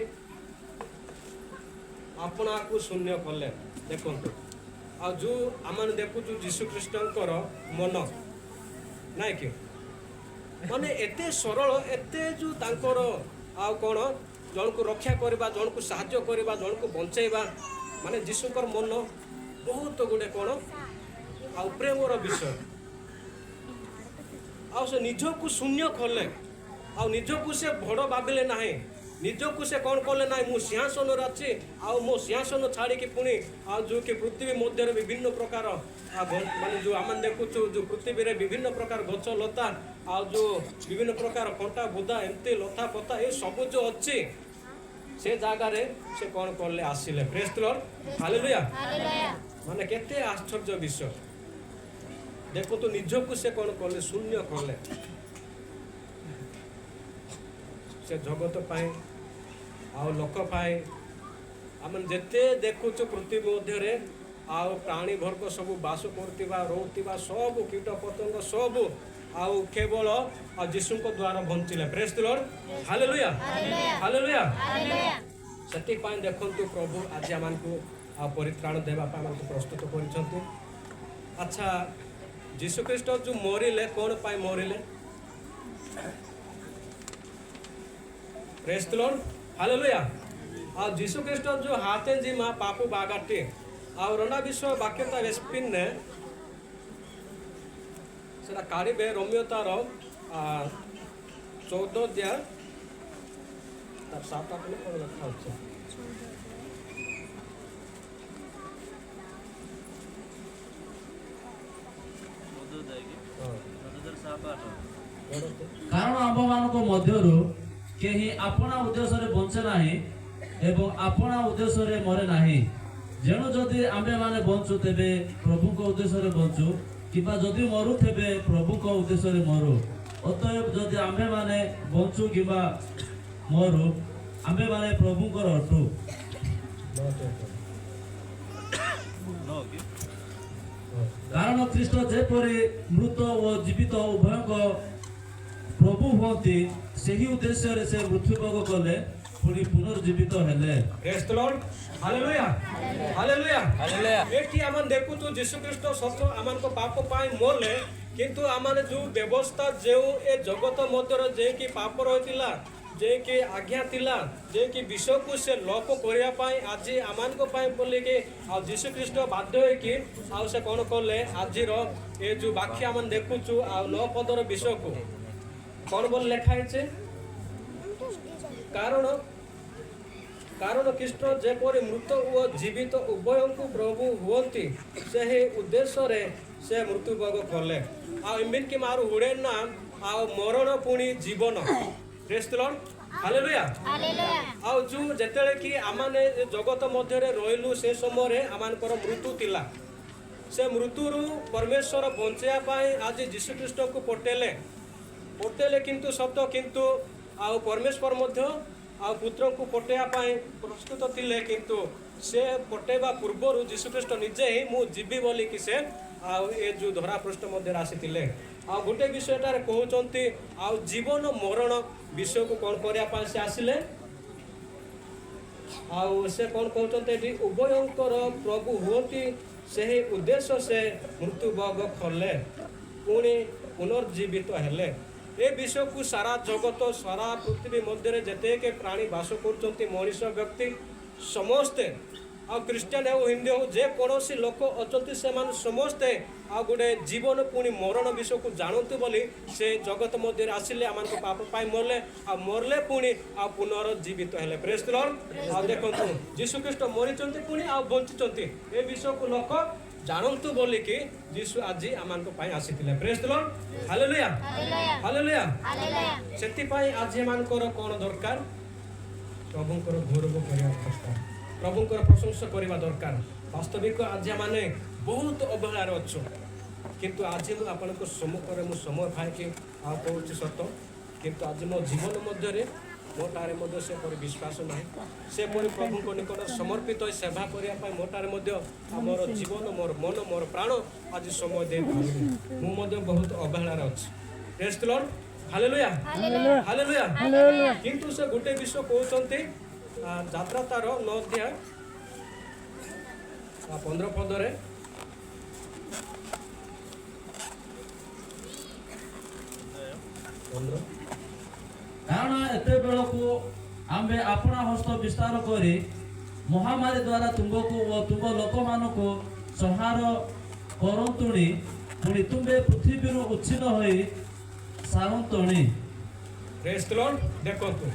ଆପଣାକୁ ଶୂନ୍ୟ କଲେ। ଦେଖନ୍ତୁ, ଆଉ ଯେଉଁ ଆମେ ଦେଖୁଛୁ ଯୀଶୁ ଖ୍ରୀଷ୍ଟଙ୍କର ମନ ନାଇଁ କି, ମାନେ ଏତେ ସରଳ, ଏତେ ଯେଉଁ ତାଙ୍କର ଆଉ କ'ଣ ଜଣକୁ ରକ୍ଷା କରିବା, ଜଣକୁ ସାହାଯ୍ୟ କରିବା, ଜଣକୁ ବଞ୍ଚେଇବା, ମାନେ ଯୀଶୁଙ୍କର ମନ ବହୁତ ଗୁଡ଼େ କ'ଣ ଆଉ ପ୍ରେମର ବିଷୟ। ଆଉ ସେ ନିଜକୁ ଶୂନ୍ୟ କଲେ, ଆଉ ନିଜକୁ ସେ ବଡ଼ ଭାବିଲେ ନାହିଁ। ନିଜକୁ ସେ କ'ଣ କଲେ ନାହିଁ, ମୁଁ ସିଂହାସନରେ ଅଛି, ଆଉ ମୋ ସିଂହାସନ ଛାଡ଼ିକି ପୁଣି ଆଉ ଯେଉଁ କି ପୃଥିବୀ ମଧ୍ୟରେ ବିଭିନ୍ନ ପ୍ରକାର ଆଉ ମାନେ ଯେଉଁ ଆମେ ଦେଖୁଛୁ, ଯେଉଁ ପୃଥିବୀରେ ବିଭିନ୍ନ ପ୍ରକାର ଗଛ ଲତା ଆଉ ଯେଉଁ ବିଭିନ୍ନ ପ୍ରକାର କଣ୍ଟା ବୁଦା, ଏମିତି ଲତା ପତା ଏ ସବୁ ଯେଉଁ ଅଛି, ସେ ଜାଗାରେ ସେ କ'ଣ କଲେ? ଆସିଲେ। Praise the Lord. Hallelujah. ମାନେ କେତେ ଆଶ୍ଚର୍ଯ୍ୟ ବିଷୟ ଦେଖନ୍ତୁ, ନିଜକୁ ସେ କ'ଣ କଲେ? ଶୂନ୍ୟ କଲେ ସେ ଜଗତ ପାଇଁ ଆଉ ଲୋକ ପାଇଁ। ଆମେ ଯେତେ ଦେଖୁଛୁ ପୃଥିବୀ ମଧ୍ୟରେ ଆଉ ପ୍ରାଣୀ ବର୍ଗ ସବୁ ବାସ କରୁଥିବା, ରହୁଥିବା ସବୁ କୀଟ ପତଙ୍ଗ ସବୁ ଆଉ କେବଳ ଆଉ ଯୀଶୁଙ୍କ ଦ୍ୱାରା ବଞ୍ଚିଲେ। Praise the Lord. Hallelujah. Hallelujah. ସେଥିପାଇଁ ଦେଖନ୍ତୁ, ପ୍ରଭୁ ଆଜି ଆମମାନଙ୍କୁ ଆଉ ପରିତ୍ରାଣ ଦେବା ପାଇଁ ଆମକୁ ପ୍ରସ୍ତୁତ କରିଛନ୍ତି। ଆଚ୍ଛା, ଯୀଶୁଖ୍ରୀଷ୍ଟ ଯେଉଁ ମରିଲେ, କ'ଣ ପାଇଁ ମରିଲେ? Praise the Lord. Hallelujah. ଆଉ ଯୀଶୁଖ୍ରୀଷ୍ଟ ଯେଉଁ ହାତେ ଜିମା ପାପ ବାଗାଟି ଆଉ ରଣ୍ଡା ବିଷୟ ବାକ୍ୟତା ରେସ୍ପିନେ ସେଟା କାଢ଼ିବେ। ରୋମୀୟ ତାର 14 ଅଧ୍ୟାୟ ତାର 7 8 କ'ଣ ଲେଖା ଅଛି? ହଁ। ପଢ଼ନ୍ତୁ। କାରଣ ଆମ୍ଭମାନଙ୍କ ମଧ୍ୟରୁ କେହି ଆପଣା ଉଦ୍ଦେଶ୍ୟରେ ବଞ୍ଚେ ନାହିଁ ଏବଂ ଆପଣା ଉଦ୍ଦେଶ୍ୟରେ ମରେ ନାହିଁ। ଯେଣୁ ଯଦି ଆମ୍ଭେମାନେ ବଞ୍ଚୁ, ତେବେ ପ୍ରଭୁଙ୍କ ଉଦ୍ଦେଶ୍ୟରେ ବଞ୍ଚୁ, କିମ୍ବା ଯଦି ମରୁ, ତେବେ ପ୍ରଭୁଙ୍କ ଉଦ୍ଦେଶ୍ୟରେ ମରୁ। ଅତଏବ ଯଦି ଆମ୍ଭେମାନେ ବଞ୍ଚୁ କିମ୍ବା ମରୁ, ଆମ୍ଭେମାନେ ପ୍ରଭୁଙ୍କର ଅଟୁ। 9 ଚଉଦ। ହଁ। କାରଣ ଖ୍ରୀଷ୍ଟ ଯେପରି ମୃତ ଓ ଜୀବିତ ଉଭୟଙ୍କ ପ୍ରଭୁ ହୁଅନ୍ତି, ସେହି ଉଦ୍ଦେଶ୍ୟରେ ସେ ମୃତ୍ୟୁଭୋଗ କଲେ, ପୁଣି ପୁନର୍ଜୀବିତ ହେଲେ। Praise the Lord. Hallelujah. Hallelujah. ଏଠି ଆମେ ଦେଖୁଛୁ ଯୀଶୁଖ୍ରୀଷ୍ଟ ସତ ଆମମାନଙ୍କ ପାପ ପାଇଁ ମଲେ, କିନ୍ତୁ ଆମମାନେ ଯେଉଁ ବ୍ୟବସ୍ଥା, ଯେଉଁ ଏ ଜଗତ ମଧ୍ୟରେ ଯେଉଁକି ପାପ ରହିଥିଲା, ଯେଉଁକି ଆଜ୍ଞା ଥିଲା, ଯେଉଁକି ବିଷୟକୁ ସେ ଲୋପ କରିବା ପାଇଁ ଆଜି ଆମମାନଙ୍କ ପାଇଁ ବୋଲିକି ଆଉ ଯୀଶୁଖ୍ରୀଷ୍ଟ ବାଧ୍ୟ ହେଇକି ଆଉ ସେ କ'ଣ କଲେ? ଆଜିର ଏ ଯେଉଁ ବାକ୍ୟ ଆମେ ଦେଖୁଛୁ ଆଉ 9 ପଦର ବିଷୟକୁ କ'ଣ ବୋଲି ଲେଖା ହେଇଛି? କାରଣ କାରଣ ଖ୍ରୀଷ୍ଟ ଯେପରି ମୃତ ଓ ଜୀବିତ ଉଭୟଙ୍କୁ ପ୍ରଭୁ ହୁଅନ୍ତି, ସେହି ଉଦ୍ଦେଶ୍ୟରେ ସେ ମୃତ୍ୟୁଭୋଗ କଲେ। ଆଉ ଏମିତି ମାରୁ ହୁଡ଼େ ନା ଆଉ ମରଣ ପୁଣି ଜୀବନ। Praise the Lord, hallelujah. ଆଉ ଯୋଉ ଯେତେବେଳେ କି ଆମମାନେ ଏ ଜଗତ ମଧ୍ୟରେ ରହିଲୁ, ସେ ସମୟରେ ଆମମାନଙ୍କର ମୃତ୍ୟୁ ଥିଲା। ସେ ମୃତ୍ୟୁରୁ ପରମେଶ୍ୱର ବଞ୍ଚାଇବା ପାଇଁ ଆଜି ଯୀଶୁଖ୍ରୀଷ୍ଟଙ୍କୁ ପଠେଇଲେ। ପଠେଇଲେ କିନ୍ତୁ ସତ, କିନ୍ତୁ ଆଉ ପରମେଶ୍ୱର ମଧ୍ୟ ଆଉ ପୁତ୍ରଙ୍କୁ ପଠେଇବା ପାଇଁ ପ୍ରସ୍ତୁତ ଥିଲେ। କିନ୍ତୁ ସେ ପଠେଇବା ପୂର୍ବରୁ ଯୀଶୁଖ୍ରୀଷ୍ଟ ନିଜେ ହିଁ ମୁଁ ଯିବି ବୋଲିକି ସେ ଆଉ ଏ ଯେଉଁ ଧରାପୃଷ୍ଠ ମଧ୍ୟରେ ଆସିଥିଲେ। ଆଉ ଗୋଟେ ବିଷୟଟାରେ କହୁଛନ୍ତି, ଆଉ ଜୀବନ ମରଣ ବିଷୟକୁ କ'ଣ କରିବା ପାଇଁ ସେ ଆସିଲେ। ଆଉ ସେ କ'ଣ କହୁଛନ୍ତି ଏଠି? ଉଭୟଙ୍କର ପ୍ରଭୁ ହୁଅନ୍ତି, ସେହି ଉଦ୍ଦେଶ୍ୟ ସେ ମୃତ୍ୟୁଭୋଗ କଲେ, ପୁଣି ପୁନର୍ଜୀବିତ ହେଲେ। ଏ ବିଷୟକୁ ସାରା ଜଗତ, ସାରା ପୃଥିବୀ ମଧ୍ୟରେ ଯେତେକ ପ୍ରାଣୀ ବାସ କରୁଛନ୍ତି, ମଣିଷ ବ୍ୟକ୍ତି ସମସ୍ତେ, ଆଉ ଖ୍ରୀଷ୍ଟିଆନ ହେଉ, ହିନ୍ଦୁ ହେଉ, ଯେକୌଣସି ଲୋକ ଅଛନ୍ତି, ସେମାନେ ସମସ୍ତେ ଆଉ ଗୋଟେ ଜୀବନ ପୁଣି ମରଣ ବିଷୟକୁ ଜାଣନ୍ତୁ ବୋଲି ସେ ଜଗତ ମଧ୍ୟରେ ଆସିଲେ। ଆମମାନଙ୍କ ପାପ ପାଇଁ ମରିଲେ, ଆଉ ମରିଲେ ପୁଣି ଆଉ ପୁନର୍ଜୀବିତ ହେଲେ। Praise the Lord. ଆଉ ଦେଖନ୍ତୁ, ଯୀଶୁ ଖ୍ରୀଷ୍ଟ ମରିଛନ୍ତି, ପୁଣି ଆଉ ବଞ୍ଚିଛନ୍ତି। ଏ ବିଷୟକୁ ଲୋକ ଜାଣନ୍ତୁ ବୋଲିକି ଯୀଶୁ ଆଜି ଆମମାନଙ୍କ ପାଇଁ ଆସିଥିଲେ। Praise the Lord, hallelujah, hallelujah. ସେଥିପାଇଁ ଆଜି ଏମାନଙ୍କର କ'ଣ ଦରକାର? ପ୍ରଭୁଙ୍କର ଗୌରବ କରିବା ଦରକାର, ପ୍ରଭୁଙ୍କର ପ୍ରଶଂସା କରିବା ଦରକାର। ବାସ୍ତବିକ ଆଜି ଆମେ ବହୁତ ଅବହେଳାରେ ଅଛୁ। କିନ୍ତୁ ଆଜି ମୁଁ ଆପଣଙ୍କ ସମ୍ମୁଖରେ ମୁଁ ସମୟ ପାଇକି ଆଉ କହୁଛି ସତ, କିନ୍ତୁ ଆଜି ମୋ ଜୀବନ ମଧ୍ୟରେ ମୋ ଠାରେ ମଧ୍ୟ ସେପରି ବିଶ୍ୱାସ ନାହିଁ। ସେପରି ପ୍ରଭୁଙ୍କ ନିକଟରେ ସମର୍ପିତ ହୋଇ ସେବା କରିବା ପାଇଁ ମୋ ଠାରେ ମଧ୍ୟ ଆଉ ମୋର ଜୀବନ, ମୋର ମନ, ମୋର ପ୍ରାଣ ଆଜି ସମୟ ଦେଇପାରୁନି। ମୁଁ ମଧ୍ୟ ବହୁତ ଅବହେଳାରେ ଅଛି। Praise the Lord, hallelujah, hallelujah. କିନ୍ତୁ ସେ ଗୋଟେ ବିଷୟ କହୁଛନ୍ତି, ଯାତ୍ରା ତାର 9 ଅଧ୍ୟାୟ 15 ପଦରେ। 15। କାରଣ ଏତେବେଳକୁ ଆମ୍ଭେ ଆପଣା ହସ୍ତ ବିସ୍ତାର କରି ମହାମାରୀ ଦ୍ୱାରା ତୁମ୍ଭକୁ ଓ ତୁମ୍ଭ ଲୋକମାନଙ୍କୁ ସଂହାର କରନ୍ତୁଣି, ପୁଣି ତୁମ୍ଭେ ପୃଥିବୀରୁ ଉଚ୍ଛିନ୍ନ ହୋଇ ସାରନ୍ତଣି। Praise the Lord. ଦେଖନ୍ତୁ,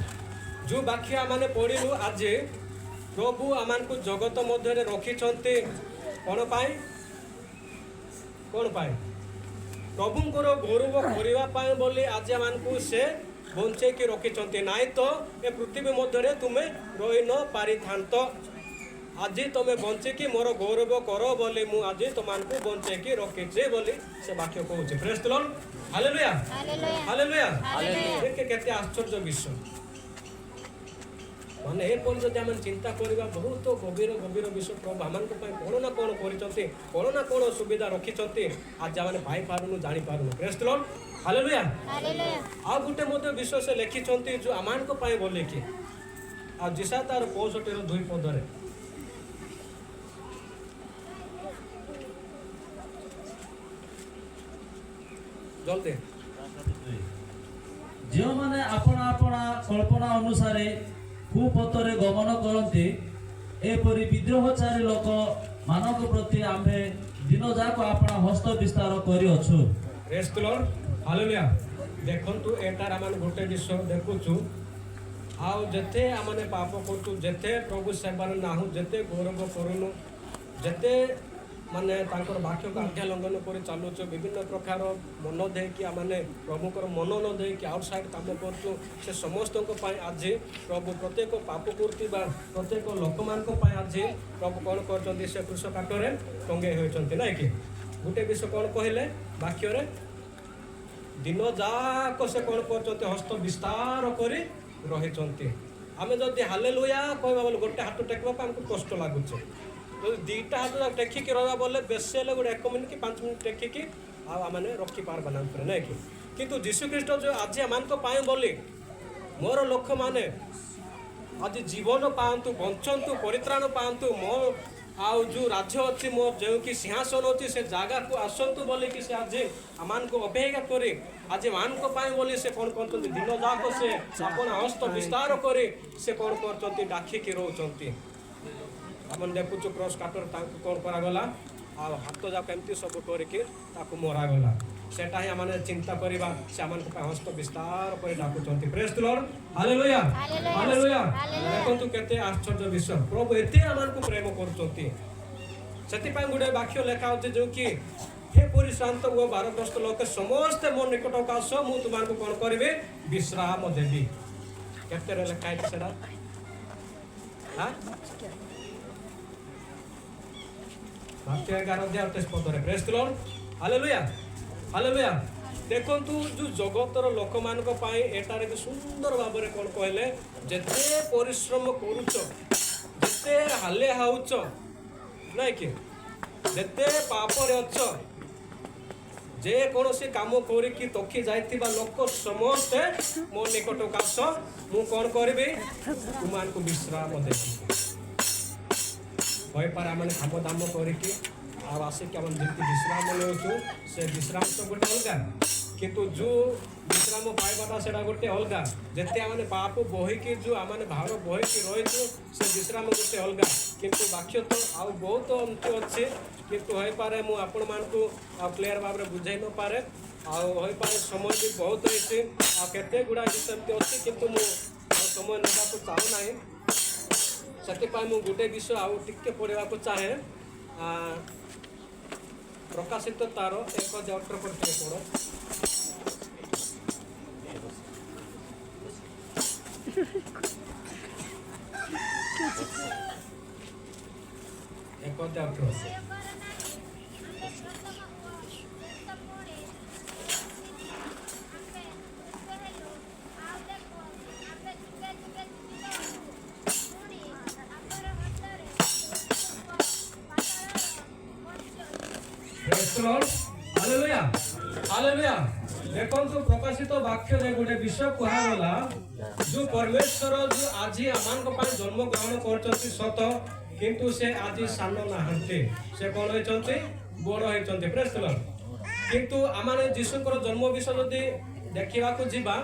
ଯୋଉ ବାକ୍ୟ ଆମେ ପଢ଼ିଲୁ ଆଜି, ପ୍ରଭୁ ଆମମାନଙ୍କୁ ଜଗତ ମଧ୍ୟରେ ରଖିଛନ୍ତି କ'ଣ ପାଇଁ? କ'ଣ ପାଇଁ? ପ୍ରଭୁଙ୍କର ଗୌରବ କରିବା ପାଇଁ ବୋଲି ଆଜି ଆମମାନଙ୍କୁ ସେ ବଞ୍ଚେଇକି ରଖିଛନ୍ତି। ନାଇଁ ତ ଏ ପୃଥିବୀ ମଧ୍ୟରେ ତୁମେ ରହି ନ ପାରିଥାନ୍ତ। ଆଜି ତମେ ବଞ୍ଚିକି ମୋର ଗୌରବ କର ବୋଲି ମୁଁ ଆଜି ତୁମମାନଙ୍କୁ ବଞ୍ଚେଇକି ରଖିଛି ବୋଲି ସେ ବାକ୍ୟ କହୁଛି। Praise the Lord, hallelujah, hallelujah. ଦେଖେ, କେତେ ଆଶ୍ଚର୍ଯ୍ୟ ବିଷୟ। ମାନେ ଏପରି ଯଦି ଆମେ ଚିନ୍ତା କରିବା, ବହୁତ ଗଭୀର ଗଭୀର ବିଷୟ। ପ୍ରଭୁ ଆମମାନଙ୍କ ପାଇଁ କ'ଣ ନା କ'ଣ କରିଛନ୍ତି, କ'ଣ ନା କ'ଣ ସୁବିଧା ରଖିଛନ୍ତି, ଆଜି ଆମେ ପାଇପାରୁନୁ, ଜାଣିପାରୁନୁ। Praise the Lord, hallelujah. ଆଉ ଗୋଟେ ମଧ୍ୟ ବିଷୟ ସେ ଲେଖିଛନ୍ତି ଯୋଉ ଆମମାନଙ୍କ ପାଇଁ ବୋଲିକି, ଆଉ ଯିଶାଇୟ ତାର 65ର 2 ପଦରେ। ଜଲ୍ଦି। ଯେଉଁମାନେ ଆପଣା ଆପଣା କଳ୍ପନା ଅନୁସାରେ କୁପଥରେ ଗମନ କରନ୍ତି, ଏପରି ବିଦ୍ରୋହଚାରୀ ଲୋକ ମାନଙ୍କ ପ୍ରତି ଆମ୍ଭେ ଦିନଯାକ ଆପଣା ହସ୍ତ ବିସ୍ତାର କରିଅଛୁ। Praise the Lord, hallelujah. ଦେଖନ୍ତୁ, ଏଟାରେ ଆମେ ଗୋଟେ ବିଷୟ ଦେଖୁଛୁ। ଆଉ ଯେତେ ଆମେ ପାପ କରୁଛୁ, ଯେତେ ପ୍ରଭୁ ସେବାରେ ନାହୁଁ, ଯେତେ ଗୌରବ କରୁନୁ, ଯେତେ ମାନେ ତାଙ୍କର ବାକ୍ୟକୁ ଆଜ୍ଞା ଲଙ୍ଘନ କରି ଚାଲୁଛୁ, ବିଭିନ୍ନ ପ୍ରକାର ମନ ଦେଇକି ଆମେ ପ୍ରଭୁଙ୍କର ମନ ନ ଦେଇକି ଆଉଟସାଇଡ୍ କାମ କରୁଛୁ, ସେ ସମସ୍ତଙ୍କ ପାଇଁ ଆଜି ପ୍ରଭୁ ପ୍ରତ୍ୟେକ ପାପ କରୁଥିବା ପ୍ରତ୍ୟେକ ଲୋକମାନଙ୍କ ପାଇଁ ଆଜି ପ୍ରଭୁ କ'ଣ କରୁଛନ୍ତି? ସେ କ୍ରୁଶ କାଠରେ ଟଙ୍ଗେଇ ହୋଇଛନ୍ତି, ନାଇଁ କି? ଗୋଟେ ବିଷୟ କ'ଣ କହିଲେ ବାକ୍ୟରେ? ଦିନ ଯାକ ସେ କ'ଣ କରୁଛନ୍ତି? ହସ୍ତ ବିସ୍ତାର କରି ରହିଛନ୍ତି। ଆମେ ଯଦି ହାଲେଲୁୟା କହିବା ବୋଲେ ଗୋଟେ ହାତ ଟେକିବାକୁ ଆମକୁ କଷ୍ଟ ଲାଗୁଛି। ଯଦି ଦୁଇଟା ହାତ ଯାକ ଟେକିକି ରହିବା ବୋଲେ ବେଶୀ ହେଲେ ଗୋଟେ 1 ମିନିଟ୍ କି 5 ମିନିଟ୍ ଟେକିକି ଆଉ ଆମେ ରଖିପାରବା ନା ଉପରେ, ନାଇଁ କି? କିନ୍ତୁ ଯୀଶୁ ଖ୍ରୀଷ୍ଟ ଯେଉଁ ଆଜି ଆମମାନଙ୍କ ପାଇଁ ବୋଲି ମୋର ଲୋକମାନେ ଆଜି ଜୀବନ ପାଆନ୍ତୁ, ବଞ୍ଚନ୍ତୁ, ପରିତ୍ରାଣ ପାଆନ୍ତୁ, ମୋ ଆଉ ଯେଉଁ ରାଜ୍ୟ ଅଛି, ମୋ ଯେଉଁ କି ସିଂହାସନ ଅଛି, ସେ ଜାଗାକୁ ଆସନ୍ତୁ ବୋଲିକି ସେ ଆଜି ଆମମାନଙ୍କୁ ଅପେକ୍ଷା କରି ଆଜି ମାନଙ୍କ ପାଇଁ ବୋଲି ସେ କ'ଣ କରୁଛନ୍ତି? ଦିନ ଯାକ ସେ ଆପଣ ହସ୍ତ ବିସ୍ତାର କରି ସେ କ'ଣ କରୁଛନ୍ତି? ଡାକିକି ରହୁଛନ୍ତି। ଆମେ ଦେଖୁଛୁ, କ୍ରସ୍ କାଟରେ ତାଙ୍କୁ କ'ଣ କରାଗଲା, ଆଉ ହାତ ଯାକ ଏମିତି ସବୁ କରିକି ତାକୁ ମରାଗଲା। ସେଟା ହିଁ ଆମେ ଚିନ୍ତା କରିବା। ସେ ଆମମାନଙ୍କ ପାଇଁ ହସ୍ତ ବିସ୍ତାର କରି ଡାକୁଛନ୍ତି। ପ୍ରେଜ୍ ଦ ଲର୍ଡ। ହାଲେଲୁୟା। ହାଲେଲୁୟା। ଦେଖନ୍ତୁ, କେତେ ଆଶ୍ଚର୍ଯ୍ୟ ବିଷୟ। ପ୍ରଭୁ ଏତେ ଆମମାନଙ୍କୁ ପ୍ରେମ କରୁଛନ୍ତି। ସେଥିପାଇଁ ଗୋଟେ ବାକ୍ୟ ଲେଖା ଅଛି, ଯୋଉ କି ହେ ପରିଶ୍ରାନ୍ତ ଓ ଭାରଗ୍ରସ୍ତ ଲୋକ ସମସ୍ତେ ମୋ ନିକଟକୁ ଆସ, ମୁଁ ତୁମମାନଙ୍କୁ କ'ଣ କରିବି? ବିଶ୍ରାମ ଦେବି। କେତେରେ ଲେଖା ହେଇଛି ସେଟା? ହାଁ, ବାକ୍ୟ 11 ଅଧ୍ୟାୟ 28 ପଦରେ। ପ୍ରେଜ୍ ଦ ଲର୍ଡ। ହାଲେଲୁୟା। ହାଲେଲୁୟା। ଦେଖନ୍ତୁ, ଯୋଉ ଜଗତର ଲୋକମାନଙ୍କ ପାଇଁ ଏଠାରେ ବି ସୁନ୍ଦର ଭାବରେ କ'ଣ କହିଲେ? ଯେତେ ପରିଶ୍ରମ କରୁଛ, ଯେତେ ହାଲିଆ ହେଉଛ, ନାଇଁ କି, ଯେତେ ପାପରେ ଅଛ, ଯେକୌଣସି କାମ କରିକି ଥକି ଯାଇଥିବା ଲୋକ ସମସ୍ତେ ମୋ ନିକଟକୁ ଆସ, ମୁଁ କ'ଣ କରିବି? ତୁମମାନଙ୍କୁ ବିଶ୍ରାମ ଦେବି। ହୋଇପାରେ ଆମେ କାମ ଦାମ କରିକି ଆଉ ଆସିକି ଆମେ ଯେମିତି ବିଶ୍ରାମ ନେଉଛୁ, ସେ ବିଶ୍ରାମ ତ ଗୋଟେ ଅଲଗା, କିନ୍ତୁ ଯେଉଁ ବିଶ୍ରାମ ପାଇବାଟା ସେଇଟା ଗୋଟେ ଅଲଗା। ଯେତେ ଆମେ ପାପ ବୋହିକି, ଯେଉଁ ଆମେ ଭାର ବୋହିକି ରହିଛୁ, ସେ ବିଶ୍ରାମ ଗୋଟେ ଅଲଗା। କିନ୍ତୁ ବାକ୍ୟ ତ ଆଉ ବହୁତ ଏମିତି ଅଛି, କିନ୍ତୁ ହୋଇପାରେ ମୁଁ ଆପଣମାନଙ୍କୁ ଆଉ କ୍ଲିୟର ଭାବରେ ବୁଝାଇ ନପାରେ, ଆଉ ହୋଇପାରେ ସମୟ ବି ବହୁତ ହେଇଛି, ଆଉ କେତେ ଗୁଡ଼ାଏ ଜିନିଷ ଏମିତି ଅଛି, କିନ୍ତୁ ମୁଁ ଆଉ ସମୟ ନେବାକୁ ଚାହୁଁନାହିଁ। ସେଥିପାଇଁ ମୁଁ ଗୋଟେ ବିଷୟ ଆଉ ଟିକେ ପଢ଼ିବାକୁ ଚାହେଁ। ପ୍ରକାଶିତ ତାର 1 ଅଧ୍ୟାୟ 18 ପଦ ଟିକେ ପଢ଼। 1 ଅଧ୍ୟାୟ 18। ଭୟ କର ନାହିଁ, ଆମ୍ଭେ ପ୍ରଥମ ଓ ଶେଷ, ପୁଣି ଆମ୍ଭେ ମୃତ ହେଲୁ, ଆଉ ଦେଖ, ଆମ୍ଭେ ଯୁଗେ ଯୁଗେ ଜୀବିତ ଅଟୁ। ପୁଣି ଆମ୍ଭର ହସ୍ତରେ ମୃତ୍ୟୁ ଓ ପାତାଳର କଞ୍ଚି ଅଛି। Praise the Lord. Hallelujah. Hallelujah. ଦେଖନ୍ତୁ, ପ୍ରକାଶିତ ବାକ୍ୟରେ ଗୋଟେ ବିଷୟ କୁହାଗଲା, ଯୋଉ ପରମେଶ୍ୱର ଯୋଉ ଆଜି ଆମମାନଙ୍କ ପାଇଁ ଜନ୍ମ ଗ୍ରହଣ କରୁଛନ୍ତି ସତ, କିନ୍ତୁ ସେ ଆଜି ସାନ ନାହାନ୍ତି। ସେ କଣ ହେଇଛନ୍ତି? ବଡ଼ ହେଇଛନ୍ତି। Praise the Lord. କିନ୍ତୁ ଆମମାନେ ଯୀଶୁଙ୍କର ଜନ୍ମ ବିଷୟ ଯଦି ଦେଖିବାକୁ ଯିବା,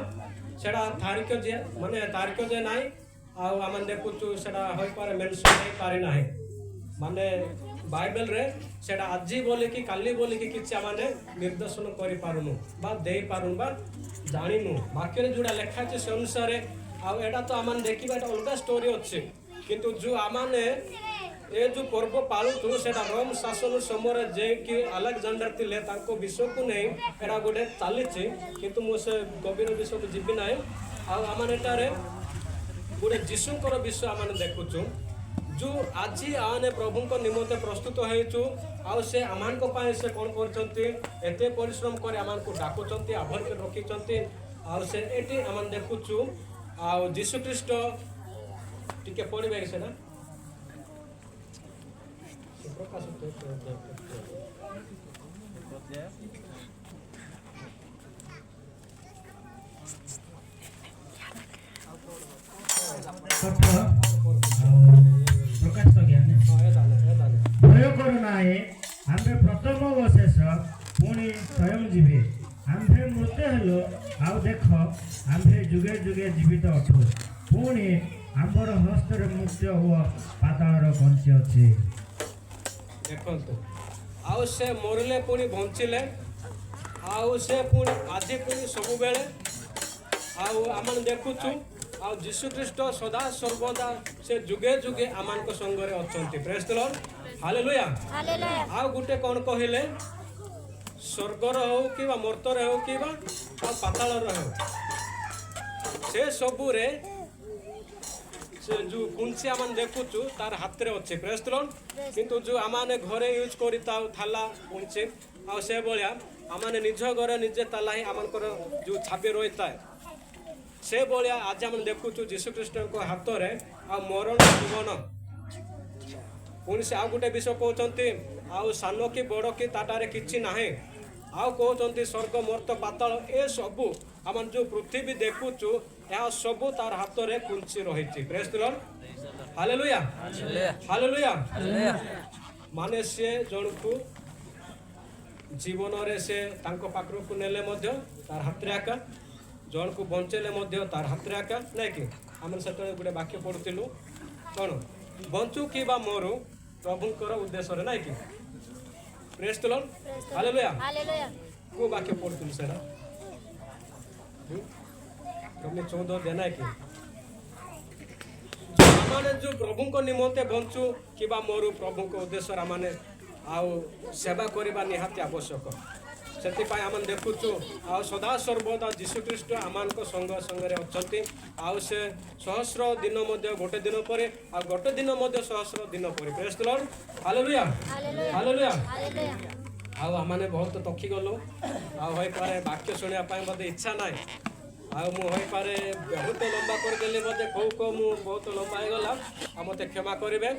ସେଟା ତାରିଖ ଯେ ମାନେ ତାରିଖ ଯେ ନାହିଁ, ଆଉ ଆମେ ଦେଖୁଛୁ ସେଟା ହୋଇପାରେ ମେନସନ୍ ହେଇପାରେ ନାହିଁ। ମାନେ ବାଇବେଲରେ ସେଟା ଆଜି ବୋଲିକି କାଲି ବୋଲିକି କିଛି ଆମେ ନିର୍ଦ୍ଦେଶନ କରିପାରୁନୁ ବା ଦେଇପାରୁନୁ ବା ଜାଣିନୁ। ବାକ୍ୟରେ ଯୋଉଟା ଲେଖା ଅଛି ସେ ଅନୁସାରେ, ଆଉ ଏଇଟା ତ ଆମେ ଦେଖିବା, ଏଇଟା ଅଲଗା ଷ୍ଟୋରି ଅଛି। କିନ୍ତୁ ଯୋଉ ଆମମାନେ ଏ ଯୋଉ ପର୍ବ ପାଳୁଛୁ, ସେଟା ରୋମ ଶାସନ ସମୟରେ ଯେ କି ଆଲେକ୍ଜାଣ୍ଡର ଥିଲେ, ତାଙ୍କ ବିଷୟକୁ ନେଇ ଏଇଟା ଗୋଟେ ଚାଲିଛି। କିନ୍ତୁ ମୁଁ ସେ ଗଭୀର ବିଷୟକୁ ଯିବି ନାହିଁ। ଆଉ ଆମେ ଏଠାରେ ଗୋଟେ ଯୀଶୁଙ୍କର ବିଷୟ ଆମେ ଦେଖୁଛୁ, ଯୋଉ ଆଜି ଆମେ ପ୍ରଭୁଙ୍କ ନିମନ୍ତେ ପ୍ରସ୍ତୁତ ହେଇଛୁ, ଆଉ ସେ ଆମମାନଙ୍କ ପାଇଁ ସେ କ'ଣ କରୁଛନ୍ତି? ଏତେ ପରିଶ୍ରମ କରି ଆମମାନଙ୍କୁ ଡାକୁଛନ୍ତି, ଆଭର କରି ରଖିଛନ୍ତି। ଆଉ ସେ ଏଠି ଆମେ ଦେଖୁଛୁ, ଆଉ ଯୀଶୁ ଖ୍ରୀଷ୍ଟ ଟିକେ ପଢ଼ିବେ କି ସେଟା? ସେ ପ୍ରକାଶିତ 1 ଅଧ୍ୟାୟ କେତେ? 1 ଅଧ୍ୟାୟ। ପାଠ ଆଉ ପ୍ରକାଶ ଜ୍ଞାନ। ହଁ, ଏଟା ନେ, ଏଟା ନେ। ଭୟ କର ନାହିଁ, ଆମ୍ଭେ ପ୍ରଥମ ଓ ଶେଷ, ପୁଣି ସ୍ୱୟଂ ଜୀବି। ଆମ୍ଭେ ମୃତ ହେଲୁ, ଆଉ ଦେଖ, ଆମ୍ଭେ ଯୁଗେ ଯୁଗେ ଜୀବିତ ଅଟୁ। ପୁଣି ଆମ୍ଭର ହସ୍ତରେ ମୃତ୍ୟୁ ଓ ପାତାଳର କଞ୍ଚି ଅଛି। ଦେଖନ୍ତୁ, ଆଉ ସେ ମରିଲେ, ପୁଣି ବଞ୍ଚିଲେ, ଆଉ ସେ ପୁଣି ଆଜି ପୁଣି ସବୁବେଳେ। ଆଉ ଆମେ ଦେଖୁଛୁ, ଆଉ ଯୀଶୁ ଖ୍ରୀଷ୍ଟ ସଦା ସର୍ବଦା ସେ ଯୁଗେ ଯୁଗେ ଆମମାନଙ୍କ ସଙ୍ଗରେ ଅଛନ୍ତି। ପ୍ରେଜ୍ ଦ ଲର୍ଡ। ହାଲେଲୁୟା। ଆଉ ଗୋଟେ କ'ଣ କହିଲେ? ସ୍ୱର୍ଗର ହଉ କିମ୍ବା ମର୍ତ୍ତ୍ୟର ହେଉ କିମ୍ବା ଆଉ ପାତାଳର ହେଉ, ସେ ସବୁରେ ସେ ଯୋଉ କୁଞ୍ଚି ଆମେ ଦେଖୁଛୁ, ତାର ହାତରେ ଅଛି। ପ୍ରେଜ୍ ଦ ଲର୍ଡ। କିନ୍ତୁ ଯୋଉ ଆମମାନେ ଘରେ ୟୁଜ୍ କରିଥାଉ ଥାଲା କୁଞ୍ଚି, ଆଉ ସେ ଭଳିଆ ଆମମାନେ ନିଜ ଘରେ ନିଜେ ତାଲା ହିଁ ଆମମାନଙ୍କର ଯୋଉ ଛାବି ରହିଥାଏ, ସେ ଭଳିଆ ଆଜି ଆମେ ଦେଖୁଛୁ ଯୀଶୁଖ୍ରୀଷ୍ଟଙ୍କ ହାତରେ ଆଉ ମରଣ ଜୀବନ। ପୁଣି ସେ ଆଉ ଗୋଟେ ବିଷୟ କହୁଛନ୍ତି, ଆଉ ସାନ କି ବଡ଼ କି ତାଠାରେ କିଛି ନାହିଁ। ଆଉ କହୁଛନ୍ତି, ସ୍ୱର୍ଗ, ମର୍ତ୍ତ୍ୟ, ପାତାଳ, ଏ ସବୁ ଆମେ ଯୋଉ ପୃଥିବୀ ଦେଖୁଛୁ, ଏହା ସବୁ ତାର ହାତରେ କୁଞ୍ଚି ରହିଛି। ପ୍ରେଜ୍ ଦ ଲର୍ଡ। ହାଲେଲୁୟା। ହାଲେଲୁୟା। ମାନେ ସିଏ ଜଣକୁ ଜୀବନରେ ସେ ତାଙ୍କ ପାଖକୁ ନେଲେ ମଧ୍ୟ ତାର ହାତରେ ଏକା, ଜଣକୁ ବଞ୍ଚେଇଲେ ମଧ୍ୟ ତାର ହାତରେ ଏକା, ନାଇଁ କି? ଆମେ ସେତେବେଳେ ଗୋଟେ ବାକ୍ୟ ପଢ଼ୁଥିଲୁ କ'ଣ? ବଞ୍ଚୁ କି ବା ମରୁ ପ୍ରଭୁଙ୍କର ଉଦ୍ଦେଶ୍ୟରେ, ନାଇଁ କି? ପ୍ରେଜ୍ ଦ ଲର୍ଡ। ହାଲେଲୁୟା। କୋଉ ବାକ୍ୟ ପଢୁଥିଲୁ ସେଇଟା? ରୋମୀୟ 14 ଅଧ୍ୟାୟ, ନାଇଁ କି? ଆମମାନେ ଯେଉଁ ପ୍ରଭୁଙ୍କ ନିମନ୍ତେ ବଞ୍ଚୁ କିମ୍ବା ମରୁ, ପ୍ରଭୁଙ୍କ ଉଦ୍ଦେଶ୍ୟରେ ଆମମାନେ ଆଉ ସେବା କରିବା ନିହାତି ଆବଶ୍ୟକ। ସେଥିପାଇଁ ଆମେ ଦେଖୁଛୁ, ଆଉ ସଦାସର୍ବଦା ଯୀଶୁଖ୍ରୀଷ୍ଟ ଆମମାନଙ୍କ ସଙ୍ଗ ସଙ୍ଗରେ ଅଛନ୍ତି। ଆଉ ସେ ସହସ୍ର ଦିନ ମଧ୍ୟ ଗୋଟେ ଦିନ ପରେ, ଆଉ ଗୋଟେ ଦିନ ମଧ୍ୟ ସହସ୍ର ଦିନ ପରେ। ପ୍ରେଜ୍ ଦ ଲର୍ଡ। Hallelujah, hallelujah. ଆଉ ଆମମାନେ ବହୁତ ଥକି ଗଲୁ। ଆଉ ହୋଇପାରେ ବାକ୍ୟ ଶୁଣିବା ପାଇଁ ବୋଧେ ଇଚ୍ଛା ନାହିଁ। ଆଉ ମୁଁ ହୋଇପାରେ ବହୁତ ଲମ୍ବା କରିଦେଲି ବୋଧେ। କହୁ କହୁ ମୁଁ ବହୁତ ଲମ୍ବା ହେଇଗଲା। ଆଉ ମୋତେ କ୍ଷମା କରିବେ।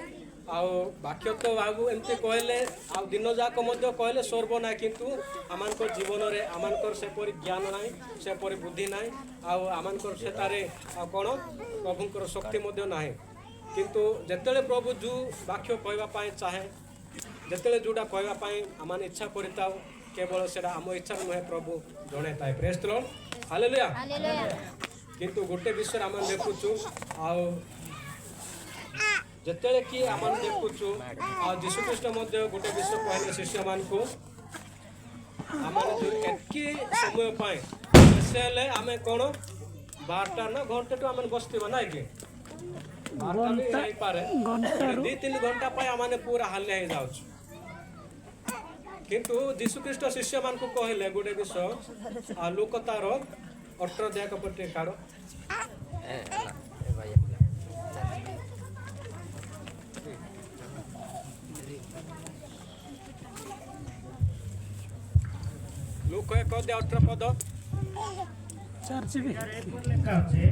ଆଉ ବାକ୍ୟ ତ ଭାବୁ ଏମିତି କହିଲେ ଆଉ ଦିନ ଯାକ ମଧ୍ୟ କହିଲେ ସରିବ ନାହିଁ। କିନ୍ତୁ ଆମମାନଙ୍କ ଜୀବନରେ ଆମମାନଙ୍କର ସେପରି ଜ୍ଞାନ ନାହିଁ, ସେପରି ବୁଦ୍ଧି ନାହିଁ, ଆଉ ଆମମାନଙ୍କର ସେଠାରେ ଆଉ କ'ଣ ପ୍ରଭୁଙ୍କର ଶକ୍ତି ମଧ୍ୟ ନାହିଁ। କିନ୍ତୁ ଯେତେବେଳେ ପ୍ରଭୁ ଯେଉଁ ବାକ୍ୟ କହିବା ପାଇଁ ଚାହେଁ, ଯେତେବେଳେ ଯେଉଁଟା କହିବା ପାଇଁ ଆମମାନେ ଇଚ୍ଛା କରିଥାଉ, କେବଳ ସେଇଟା ଆମ ଇଚ୍ଛାରେ ନୁହେଁ, ପ୍ରଭୁ ଜଣେଇଥାଏ। ପ୍ରେଜ୍ ଦ ଲର୍ଡ। ହାଲେଲୁୟା। କିନ୍ତୁ ଗୋଟେ ବିଷୟରେ ଆମେ ଦେଖୁଛୁ, ଆଉ ଯେତେବେଳେ କି ଆମେ ଦେଖୁଛୁ, ଆଉ ଯୀଶୁଖ୍ରୀଷ୍ଟ ମଧ୍ୟ ଗୋଟେ ବିଷୟ କହିଲେ ଶିଷ୍ୟମାନଙ୍କୁ, ଆମମାନେ ଯେଉଁ ଏତିକି ସମୟ ପାଇଁ ଶେଷ ହେଲେ ଆମେ କ'ଣ 12ଟା ନା ଘଣ୍ଟାଠୁ ଆମେ ବସିଥିବା, ନାଇଁ କି? 12ଟା ବି ହେଇପାରେ, 2-3 ଘଣ୍ଟା ପାଇଁ ଆମେ ପୁରା ହାଲିଆ ହେଇଯାଉଛୁ। କିନ୍ତୁ ଯୀଶୁଖ୍ରୀଷ୍ଟ ଶିଷ୍ୟମାନଙ୍କୁ କହିଲେ ଗୋଟେ ବିଷୟ। ଆଉ ଲୂକ ତାର 18 ଅଧ୍ୟାୟ ଟିକେ କାଢ଼। ଲୂକ 1 ଅଧ୍ୟାୟ 18 ପଦ। ଏପରି ଲେଖା ଅଛି,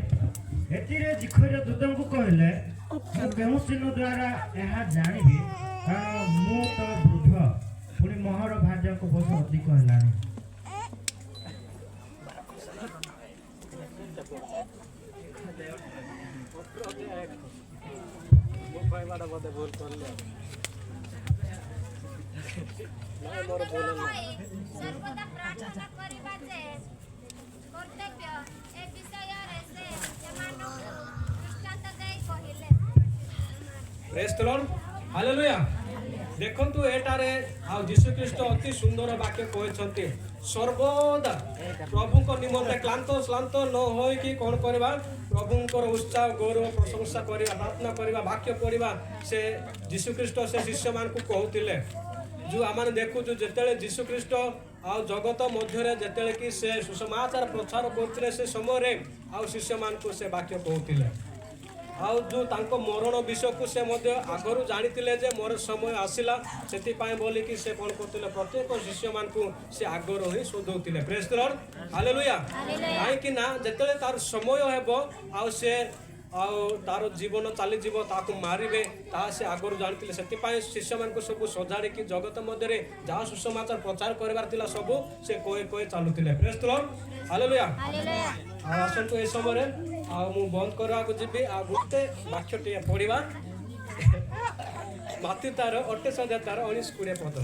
ଏଥିରେ ଜିଖରିୟ ଦୂତଙ୍କୁ କହିଲେ, ମୁଁ କେଉଁ ଚିହ୍ନ ଦ୍ୱାରା ଏହା ଜାଣିବି? କାରଣ ମୁଁ ତ ବୃଦ୍ଧ, ପୁଣି ମୋହର ଭାର୍ଯ୍ୟାଙ୍କ ବୟସ ଅଧିକ ହେଲାଣି। 18 ଅଧ୍ୟାୟ 1। ମୁଁ କହିବାଟା ବୋଧେ ଭୁଲ କଲି ଆଉ। ନାଇଁ, ମୋର ଭୁଲ କ୍ଳାନ୍ତ ହେଲା। ହୋଇ ସର୍ବଦା ପ୍ରାର୍ଥନା କରିବା ଯେ କର୍ତ୍ତବ୍ୟ, ଏ ବିଷୟରେ ସେ ସେମାନଙ୍କୁ ଦୃଷ୍ଟାନ୍ତ ଦେଇ କହିଲେ। ପ୍ରେଜ୍ ଦ ଲର୍ଡ। ହାଲେଲୁୟା। ଦେଖନ୍ତୁ, ଏଠାରେ ଆଉ ଯୀଶୁଖ୍ରୀଷ୍ଟ ଅତି ସୁନ୍ଦର ବାକ୍ୟ କହିଛନ୍ତି, ସର୍ବଦା ପ୍ରଭୁଙ୍କ ନିମନ୍ତେ କ୍ଳାନ୍ତ ଶ୍ଳାନ୍ତ ନ ହୋଇକି କ'ଣ କରିବା? ପ୍ରଭୁଙ୍କର ଉତ୍ସାହ, ଗୌରବ, ପ୍ରଶଂସା କରିବା, ପ୍ରାର୍ଥନା କରିବା, ବାକ୍ୟ ପଢ଼ିବା। ସେ ଯୀଶୁଖ୍ରୀଷ୍ଟ ସେ ଶିଷ୍ୟମାନଙ୍କୁ କହୁଥିଲେ। ଯେଉଁ ଆମମାନେ ଦେଖୁଛୁ, ଯେତେବେଳେ ଯୀଶୁଖ୍ରୀଷ୍ଟ ଆଉ ଜଗତ ମଧ୍ୟରେ ଯେତେବେଳେ କି ସେ ସୁସମାଚାର ପ୍ରଚାର କରୁଥିଲେ, ସେ ସମୟରେ ଆଉ ଶିଷ୍ୟମାନଙ୍କୁ ସେ ବାକ୍ୟ କହୁଥିଲେ। ଆଉ ଯେଉଁ ତାଙ୍କ ମରଣ ବିଷୟକୁ ସେ ମଧ୍ୟ ଆଗରୁ ଜାଣିଥିଲେ ଯେ ମୋର ସମୟ ଆସିଲା, ସେଥିପାଇଁ ବୋଲିକି ସେ କ'ଣ କରୁଥିଲେ? ପ୍ରତ୍ୟେକ ଶିଷ୍ୟମାନଙ୍କୁ ସେ ଆଗରୁ ହିଁ ଶୋଧଉଥିଲେ। ପ୍ରେଜ୍ ଦ ଲର୍ଡ। ହାଲେଲୁୟା। କାହିଁକି ନା ଯେତେବେଳେ ତାର ସମୟ ହେବ ଆଉ ସେ ଆଉ ତାର ଜୀବନ ଚାଲିଯିବ, ତାକୁ ମାରିବେ, ତାହା ସେ ଆଗରୁ ଜାଣିଥିଲେ। ସେଥିପାଇଁ ଶିଷ୍ୟମାନଙ୍କୁ ସବୁ ସଜାଡ଼ିକି ଜଗତ ମଧ୍ୟରେ ଯାହା ସୁସମାଚାର ପ୍ରଚାର କରିବାର ଥିଲା, ସବୁ ସେ କହି କହି ଚାଲୁଥିଲେ। ପ୍ରେଜ୍ ଦ ଲର୍ଡ। ହାଲେଲୁୟା। ଆଉ ଆସନ୍ତୁ, ଏ ସମୟରେ ଆଉ ମୁଁ ବନ୍ଦ କରିବାକୁ ଯିବି। ଆଉ ଗୋଟେ ବାକ୍ୟ ଟିକେ ପଢ଼ିବା। ମାଥ୍ୟୁ ତାର 28 ଅଧ୍ୟାୟ ତାର 19-20 ପଦ।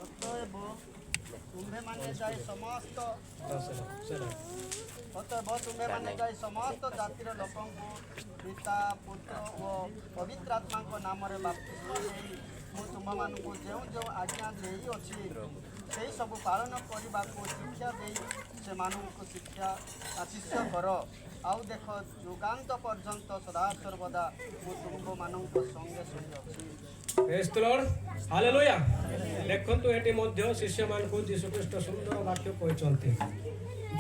ଅତଏବ ତୁମ୍ଭେମାନେ ଯାଇ ସମସ୍ତ ସେଟା ସେଟା। ଅତଏବ ତୁମ୍ଭେମାନେ ଯାଇ ସମସ୍ତ ଜାତିର ଲୋକଙ୍କୁ ପିତା, ପୁତ୍ର ଓ ପବିତ୍ର ଆତ୍ମାଙ୍କ ନାମରେ ବାପ୍ତିସ୍ମ ଦେଇ ମୁଁ ତୁମ୍ଭମାନଙ୍କୁ ଯେଉଁ ଯେଉଁ ଆଜ୍ଞା ଦେଇଅଛି, ସେହି ସବୁ ପାଳନ କରିବାକୁ ଶିକ୍ଷା ଦେଇ ସେମାନଙ୍କୁ ଶିଷ୍ୟ କର। ଆଉ ଦେଖ, ଯୁଗାନ୍ତ ପର୍ଯ୍ୟନ୍ତ ସଦାସର୍ବଦା ମୁଁ ତୁମ୍ଭମାନଙ୍କ ସଙ୍ଗେ ସଙ୍ଗେ ଅଛି। ପ୍ରେଜ୍ ଦ ଲର୍ଡ। ହାଲେଲୁୟା। ଦେଖନ୍ତୁ, ଏଠି ମଧ୍ୟ ଶିଷ୍ୟମାନଙ୍କୁ ଯୀଶୁଖ୍ରୀଷ୍ଟ ସୁନ୍ଦର ବାକ୍ୟ କହିଛନ୍ତି,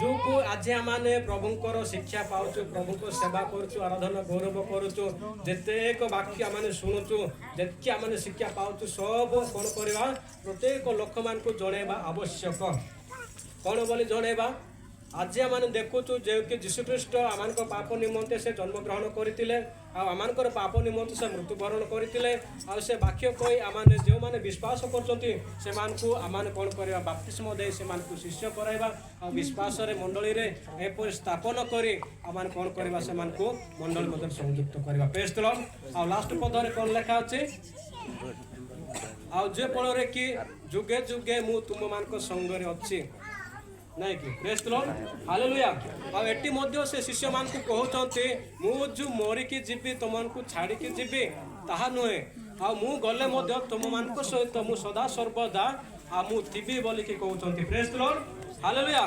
ଯୋଉକୁ ଆଜି ଆମମାନେ ପ୍ରଭୁଙ୍କର ଶିକ୍ଷା ପାଉଛୁ, ପ୍ରଭୁଙ୍କ ସେବା କରୁଛୁ, ଆରାଧନା ଗୌରବ କରୁଛୁ, ଯେତେକ ବାକ୍ୟ ଆମେ ଶୁଣୁଛୁ, ଯେତିକି ଆମେ ଶିକ୍ଷା ପାଉଛୁ, ସବୁ କ'ଣ କରିବା? ପ୍ରତ୍ୟେକ ଲୋକମାନଙ୍କୁ ଜଣେଇବା ଆବଶ୍ୟକ। କ'ଣ ବୋଲି ଜଣେଇବା? ଆଜି ଆମେ ଦେଖୁଛୁ ଯେ କି ଯୀଶୁଖ୍ରୀଷ୍ଟ ଆମମାନଙ୍କ ପାପ ନିମନ୍ତେ ସେ ଜନ୍ମଗ୍ରହଣ କରିଥିଲେ, ଆଉ ଆମମାନଙ୍କର ପାପ ନିମନ୍ତେ ସେ ମୃତ୍ୟୁବରଣ କରିଥିଲେ। ଆଉ ସେ ବାକ୍ୟ କହି ଆମମାନେ ଯେଉଁମାନେ ବିଶ୍ୱାସ କରୁଛନ୍ତି, ସେମାନଙ୍କୁ ଆମମାନେ କ'ଣ କରିବା? ବାପ୍ତିସ୍ମ ଦେଇ ସେମାନଙ୍କୁ ଶିଷ୍ୟ କରାଇବା। ଆଉ ବିଶ୍ୱାସରେ ମଣ୍ଡଳୀରେ ଏପରି ସ୍ଥାପନ କରି ଆମମାନେ କ'ଣ କରିବା? ସେମାନଙ୍କୁ ମଣ୍ଡଳୀ ମଧ୍ୟରେ ସଂଯୁକ୍ତ କରିବା। ପ୍ରେଜ୍ ଦ ଲର୍ଡ। ଆଉ ଲାଷ୍ଟ ପଦରେ କ'ଣ ଲେଖା ଅଛି? ଆଉ ଯେ ଫଳରେ କି ଯୁଗେ ଯୁଗେ ମୁଁ ତୁମମାନଙ୍କ ସଙ୍ଗରେ ଅଛି। ନାଇଁ କି? Praise Lord, hallelujah. ଆଉ ଏଠି ମଧ୍ୟ ସେ ଶିଷ୍ୟମାନଙ୍କୁ କହୁଛନ୍ତି, ମୁଁ ଯୋଉ ମରିକି ଯିବି, ତୁମମାନଙ୍କୁ ଛାଡ଼ିକି ଯିବି ତାହା ନୁହେଁ, ଆଉ ମୁଁ ଗଲେ ମଧ୍ୟ ତୁମମାନଙ୍କ ସହିତ ମୁଁ ସଦା ସର୍ବଦା ଆଉ ମୁଁ ଥିବି ବୋଲିକି କହୁଛନ୍ତି। Praise Lord, hallelujah.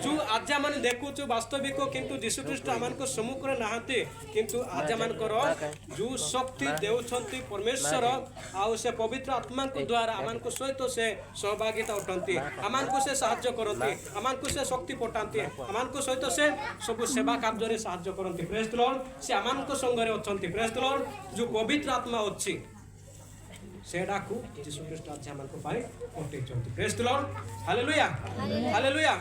ଯୋଉ ଆଜି ଆମେ ଦେଖୁଛୁ ବାସ୍ତବିକ, କିନ୍ତୁ ଯୀଶୁଖ୍ରୀଷ୍ଟ ଆମମାନଙ୍କ ସମ୍ମୁଖରେ ନାହାନ୍ତି, କିନ୍ତୁ ଆଜି ଆମମାନଙ୍କର ଯୋଉ ଶକ୍ତି ଦେଉଛନ୍ତି ପରମେଶ୍ୱର, ଆଉ ସେ ପବିତ୍ର ଆତ୍ମାଙ୍କ ଦ୍ୱାରା ଆମମାନଙ୍କ ସହିତ ସେ ସହଭାଗିତା ଅଟନ୍ତି। ଆମମାନଙ୍କୁ ସେ ସାହାଯ୍ୟ କରନ୍ତି, ଆମମାନଙ୍କୁ ସେ ଶକ୍ତି ପଠାନ୍ତି, ଆମମାନଙ୍କ ସହିତ ସେ ସବୁ ସେବା କାର୍ଯ୍ୟରେ ସାହାଯ୍ୟ କରନ୍ତି। Praise Lord. ସେ ଆମମାନଙ୍କ ସଙ୍ଗରେ ଅଛନ୍ତି। Praise Lord. ଯୋଉ ପବିତ୍ର ଆତ୍ମା ଅଛି, ସେଟାକୁ ଯୀଶୁଖ୍ରୀଷ୍ଟ ଆଜି ଆମମାନଙ୍କ ପାଇଁ ପଠେଇଛନ୍ତି। Praise Lord, hallelujah, hallelujah.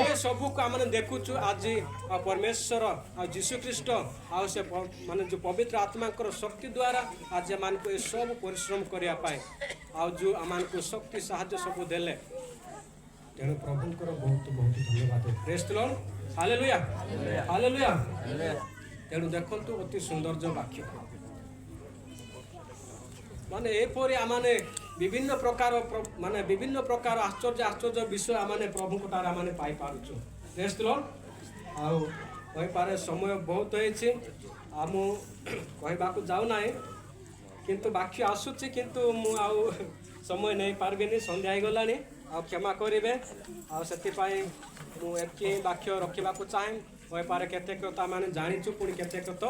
ଏ ସବୁକୁ ଆମେ ଦେଖୁଛୁ ଆଜି, ଆଉ ପରମେଶ୍ୱର ଆଉ ଯୀଶୁଖ୍ରୀଷ୍ଟ ଆଉ ସେ ମାନେ ଯୋଉ ପବିତ୍ର ଆତ୍ମାଙ୍କର ଶକ୍ତି ଦ୍ୱାରା ଆଜି ଆମମାନଙ୍କୁ ଏ ସବୁ ପରିଶ୍ରମ କରିବା ପାଇଁ ଆଉ ଯୋଉ ଆମମାନଙ୍କୁ ଶକ୍ତି ସାହାଯ୍ୟ ସବୁ ଦେଲେ, ତେଣୁ ପ୍ରଭୁଙ୍କର ବହୁତ ବହୁତ ଧନ୍ୟବାଦ। Praise Lord, hallelujah, hallelujah. ତେଣୁ ଦେଖନ୍ତୁ, ଅତି ସୌନ୍ଦର୍ଯ୍ୟ ବାକ୍ୟ। ମାନେ ଏପରି ଆମମାନେ ବିଭିନ୍ନ ପ୍ରକାର ମାନେ ବିଭିନ୍ନ ପ୍ରକାର ଆଶ୍ଚର୍ଯ୍ୟ ଆଶ୍ଚର୍ଯ୍ୟ ବିଷୟ ଆମମାନେ ପ୍ରଭୁଙ୍କ ଠାରେ ଆମମାନେ ପାଇପାରୁଛୁ। Praise Lord. ଆଉ କହିପାରେ ସମୟ ବହୁତ ହେଇଛି, ଆଉ ମୁଁ କହିବାକୁ ଯାଉନାହିଁ, କିନ୍ତୁ ବାକ୍ୟ ଆସୁଛି, କିନ୍ତୁ ମୁଁ ଆଉ ସମୟ ନେଇପାରିବିନି। ସନ୍ଧ୍ୟା ହେଇଗଲାଣି, ଆଉ କ୍ଷମା କରିବେ। ଆଉ ସେଥିପାଇଁ ମୁଁ ଏତିକି ହିଁ ବାକ୍ୟ ରଖିବାକୁ ଚାହେଁ। କହିପାରେ କେତେକ ତ ଆମେ ଜାଣିଛୁ, ପୁଣି କେତେକ ତ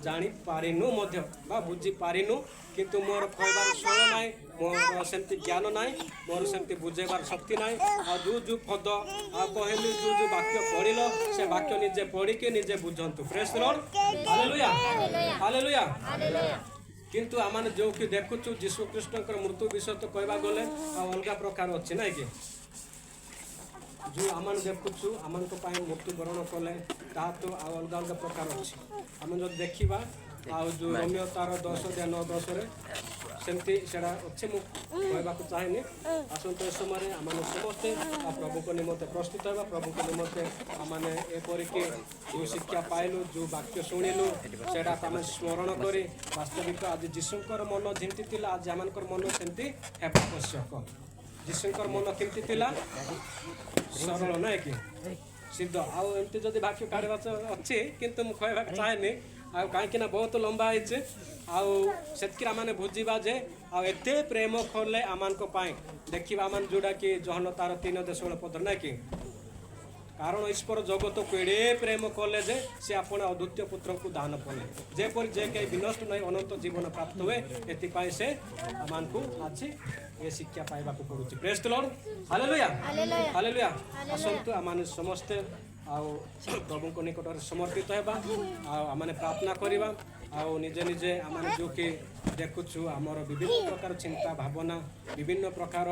ଜାଣିପାରିନୁ ମଧ୍ୟ ବା ବୁଝିପାରିନୁ, କିନ୍ତୁ ମୋର କହିବାର ସ୍ୱର ନାହିଁ, ମୋର ସେମିତି ଜ୍ଞାନ ନାହିଁ, ମୋର ସେମିତି ବୁଝେଇବାର ଶକ୍ତି ନାହିଁ। ଆଉ ଯୋଉ ଯୋଉ ପଦ ଆଉ କହିଲି, ଯୋଉ ଯୋଉ ବାକ୍ୟ ପଢ଼ିଲ, ସେ ବାକ୍ୟ ନିଜେ ପଢ଼ିକି ନିଜେ ବୁଝନ୍ତୁ। Praise Lord, hallelujah, hallelujah. କିନ୍ତୁ ଆମମାନେ ଯୋଉକି ଦେଖୁଛୁ, ଯୀଶୁ ଖ୍ରୀଷ୍ଟଙ୍କର ମୃତ୍ୟୁ ବିଷୟ ତ କହିବାକୁ ଗଲେ ଆଉ ଅଲଗା ପ୍ରକାର ଅଛି, ନାଇଁ କି? ଯୋଉ ଆମମାନେ ଦେଖୁଛୁ ଆମମାନଙ୍କ ପାଇଁ ମୃତ୍ୟୁବରଣ କଲେ, ତାହା ତ ଆଉ ଅଲଗା ଅଲଗା ପ୍ରକାର ଅଛି। ଆମେ ଯଦି ଦେଖିବା, ଆଉ ଯୋଉ ରୋମୀୟ ତାର 10 ଅଧ୍ୟାୟ 9-10ରେ ସେମିତି ସେଇଟା ଅଛି, ମୁଁ କହିବାକୁ ଚାହେଁନି। ଆସନ୍ତୁ, ଏ ସମୟରେ ଆମମାନେ ସମସ୍ତେ ଆଉ ପ୍ରଭୁଙ୍କ ନିମନ୍ତେ ପ୍ରସ୍ତୁତ ହେବା। ପ୍ରଭୁଙ୍କ ନିମନ୍ତେ ଆମମାନେ ଏପରିକି ଯେଉଁ ଶିକ୍ଷା ପାଇଲୁ, ଯେଉଁ ବାକ୍ୟ ଶୁଣିଲୁ, ସେଇଟାକୁ ଆମେ ସ୍ମରଣ କରି ବାସ୍ତବିକ ଆଜି ଯୀଶୁଙ୍କର ମନ ଯେମିତି ଥିଲା, ଆଜି ଆମମାନଙ୍କର ମନ ସେମିତି ହେବା ଆବଶ୍ୟକ। ଯୀଶୁଙ୍କର ମନ କେମିତି ଥିଲା? ସରଳ, ନାଇଁ କି? ସିଦ୍ଧ। ଆଉ ଏମିତି ଯଦି ବାକ୍ୟ କାଢ଼ିବା ତ ଅଛି, କିନ୍ତୁ ମୁଁ କହିବାକୁ ଚାହେଁନି, ଆଉ କାହିଁକି ନା ବହୁତ ଲମ୍ବା ହେଇଛି। ଆଉ ସେତିକି ଆମମାନେ ବୁଝିବା ଯେ ଆଉ ଏତେ ପ୍ରେମ କଲେ ଆମମାନଙ୍କ ପାଇଁ। ଦେଖିବା ଆମମାନେ ଯୋଉଟାକି ଯୋହନ ତାର 3 ଅଧ୍ୟାୟ 16 ପଦ, ନାଇଁ କି? କାରଣ ଈଶ୍ୱର ଜଗତକୁ ଏଡ଼େ ପ୍ରେମ କଲେ ଯେ ସେ ଆପଣା ଅଦ୍ୱିତୀୟ ପୁତ୍ରଙ୍କୁ ଦାନ କଲେ, ଯେପରି ଯେ କେହି ବିନଷ୍ଟ ନହୋଇ ଅନନ୍ତ ଜୀବନ ପ୍ରାପ୍ତ ହୁଏ। ଏଥିପାଇଁ ସେ ଆମମାନଙ୍କୁ ଆଜି ଏ ଶିକ୍ଷା ପାଇବାକୁ ପଡୁଛି। Praise Lord, hallelujah, hallelujah. ଆସନ୍ତୁ, ଆମମାନେ ସମସ୍ତେ ଆଉ ପ୍ରଭୁଙ୍କ ନିକଟରେ ସମର୍ପିତ ହେବା, ଆଉ ଆମମାନେ ପ୍ରାର୍ଥନା କରିବା। ଆଉ ନିଜେ ନିଜେ ଆମମାନେ ଯେଉଁକି ଦେଖୁଛୁ, ଆମର ବିଭିନ୍ନ ପ୍ରକାର ଚିନ୍ତା ଭାବନା, ବିଭିନ୍ନ ପ୍ରକାର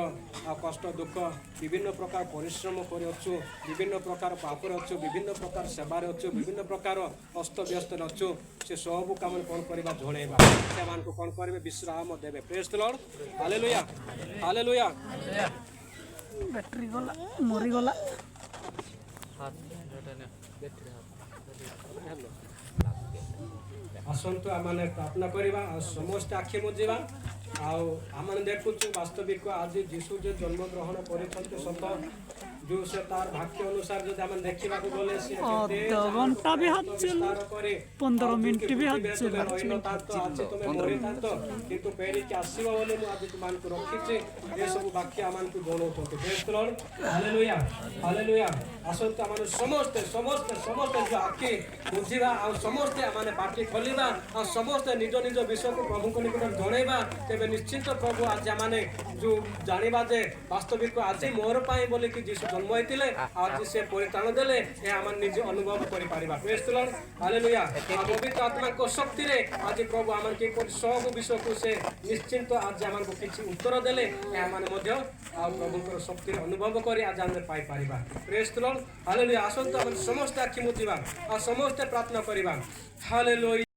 ଆଉ କଷ୍ଟ ଦୁଃଖ, ବିଭିନ୍ନ ପ୍ରକାର ପରିଶ୍ରମ କରିଅଛୁ, ବିଭିନ୍ନ ପ୍ରକାର ପାପରେ ଅଛୁ, ବିଭିନ୍ନ ପ୍ରକାର ସେବାରେ ଅଛୁ, ବିଭିନ୍ନ ପ୍ରକାର ଅସ୍ତବ୍ୟସ୍ତରେ ଅଛୁ, ସେ ସବୁ କାମ କ'ଣ କରିବା? ଜଣେଇବା। ସେମାନଙ୍କୁ କ'ଣ କରିବେ? ବିଶ୍ରାମ ଦେବେ। Praise Lord, hallelujah, hallelujah. Battery ଗଲା, ମରିଗଲା। ଆସନ୍ତୁ, ଆମମାନେ ପ୍ରାର୍ଥନା କରିବା ଆଉ ସମସ୍ତେ ଆଖି ବୁଜିବା। ଆଉ ଆମମାନେ ଦେଖୁଛୁ ବାସ୍ତବିକ ଆଜି ଯୀଶୁ ଯେ ଜନ୍ମଗ୍ରହଣ କରିଛନ୍ତି ସତ, ଯୋଉ ସେ ତାର ବାକ୍ୟ ଅନୁସାରେ ଯଦି ଆମେ ଦେଖିବାକୁ ଗଲେ, ସେ କେତେ ଅଧଘଣ୍ଟା ବି ହାତ ବିସ୍ତାର କରି 15 ଆଉ ମିନିଟ୍ ବି ପୃଥିବୀରେ ହାତ ତୁମେ ରହିନଥାନ୍ତ, ଆଜି ତୁମେ ମରିଥାନ୍ତ, କିନ୍ତୁ ଫେରିକି ଆସିବ ବୋଲି ମୁଁ ଆଜି ତୁମମାନଙ୍କୁ ରଖିଛି। ଏସବୁ ବାକ୍ୟ ଆମମାନଙ୍କୁ ଜଣାଉଛନ୍ତି। Praise Lord, hallelujah, hallelujah. ଆସନ୍ତୁ, ଆମମାନେ ସମସ୍ତେ ସମସ୍ତେ ସମସ୍ତେ ଯୋଉ ଆଖି ବୁଜିବା, ଆଉ ସମସ୍ତେ ଆମେ ପାଟି ଖୋଲିବା, ଆଉ ସମସ୍ତେ ନିଜ ନିଜ ବିଷୟକୁ ପ୍ରଭୁଙ୍କ ନିକଟରେ ଜଣେଇବା। ତେବେ ନିଶ୍ଚିନ୍ତ ପ୍ରଭୁ ଆଜି ଆମେ ଯୋଉ ଜାଣିବା ଯେ ବାସ୍ତବିକ ଆଜି ମୋର ପାଇଁ ବୋଲିକି ଯୀଶୁ ଜନ୍ମ ହେଇଥିଲେ, ଆଜି ସେ ପରିତ୍ରାଣ ଦେଲେ, ଏହା ଆମେ ନିଜେ ଅନୁଭବ କରିପାରିବା। Praise Lord, hallelujah. ଆଉ ପବିତ୍ର ଆତ୍ମାଙ୍କ ଶକ୍ତିରେ ଆଜି ପ୍ରଭୁ ଆମର କିପରି ସବୁ ବିଷୟକୁ ସେ ନିଶ୍ଚିନ୍ତ ଆଜି ଆମକୁ କିଛି ଉତ୍ତର ଦେଲେ, ଏହା ମାନେ ମଧ୍ୟ ଆଉ ପ୍ରଭୁଙ୍କର ଶକ୍ତିରେ ଅନୁଭବ କରି ଆଜି ଆମେ ପାଇପାରିବା। Praise Lord, hallelujah. ଆସନ୍ତୁ, ଆମେ ସମସ୍ତେ ଆଖି ମୁଜିବା ଆଉ ସମସ୍ତେ ପ୍ରାର୍ଥନା କରିବା। ହାଲେଲୁୟା।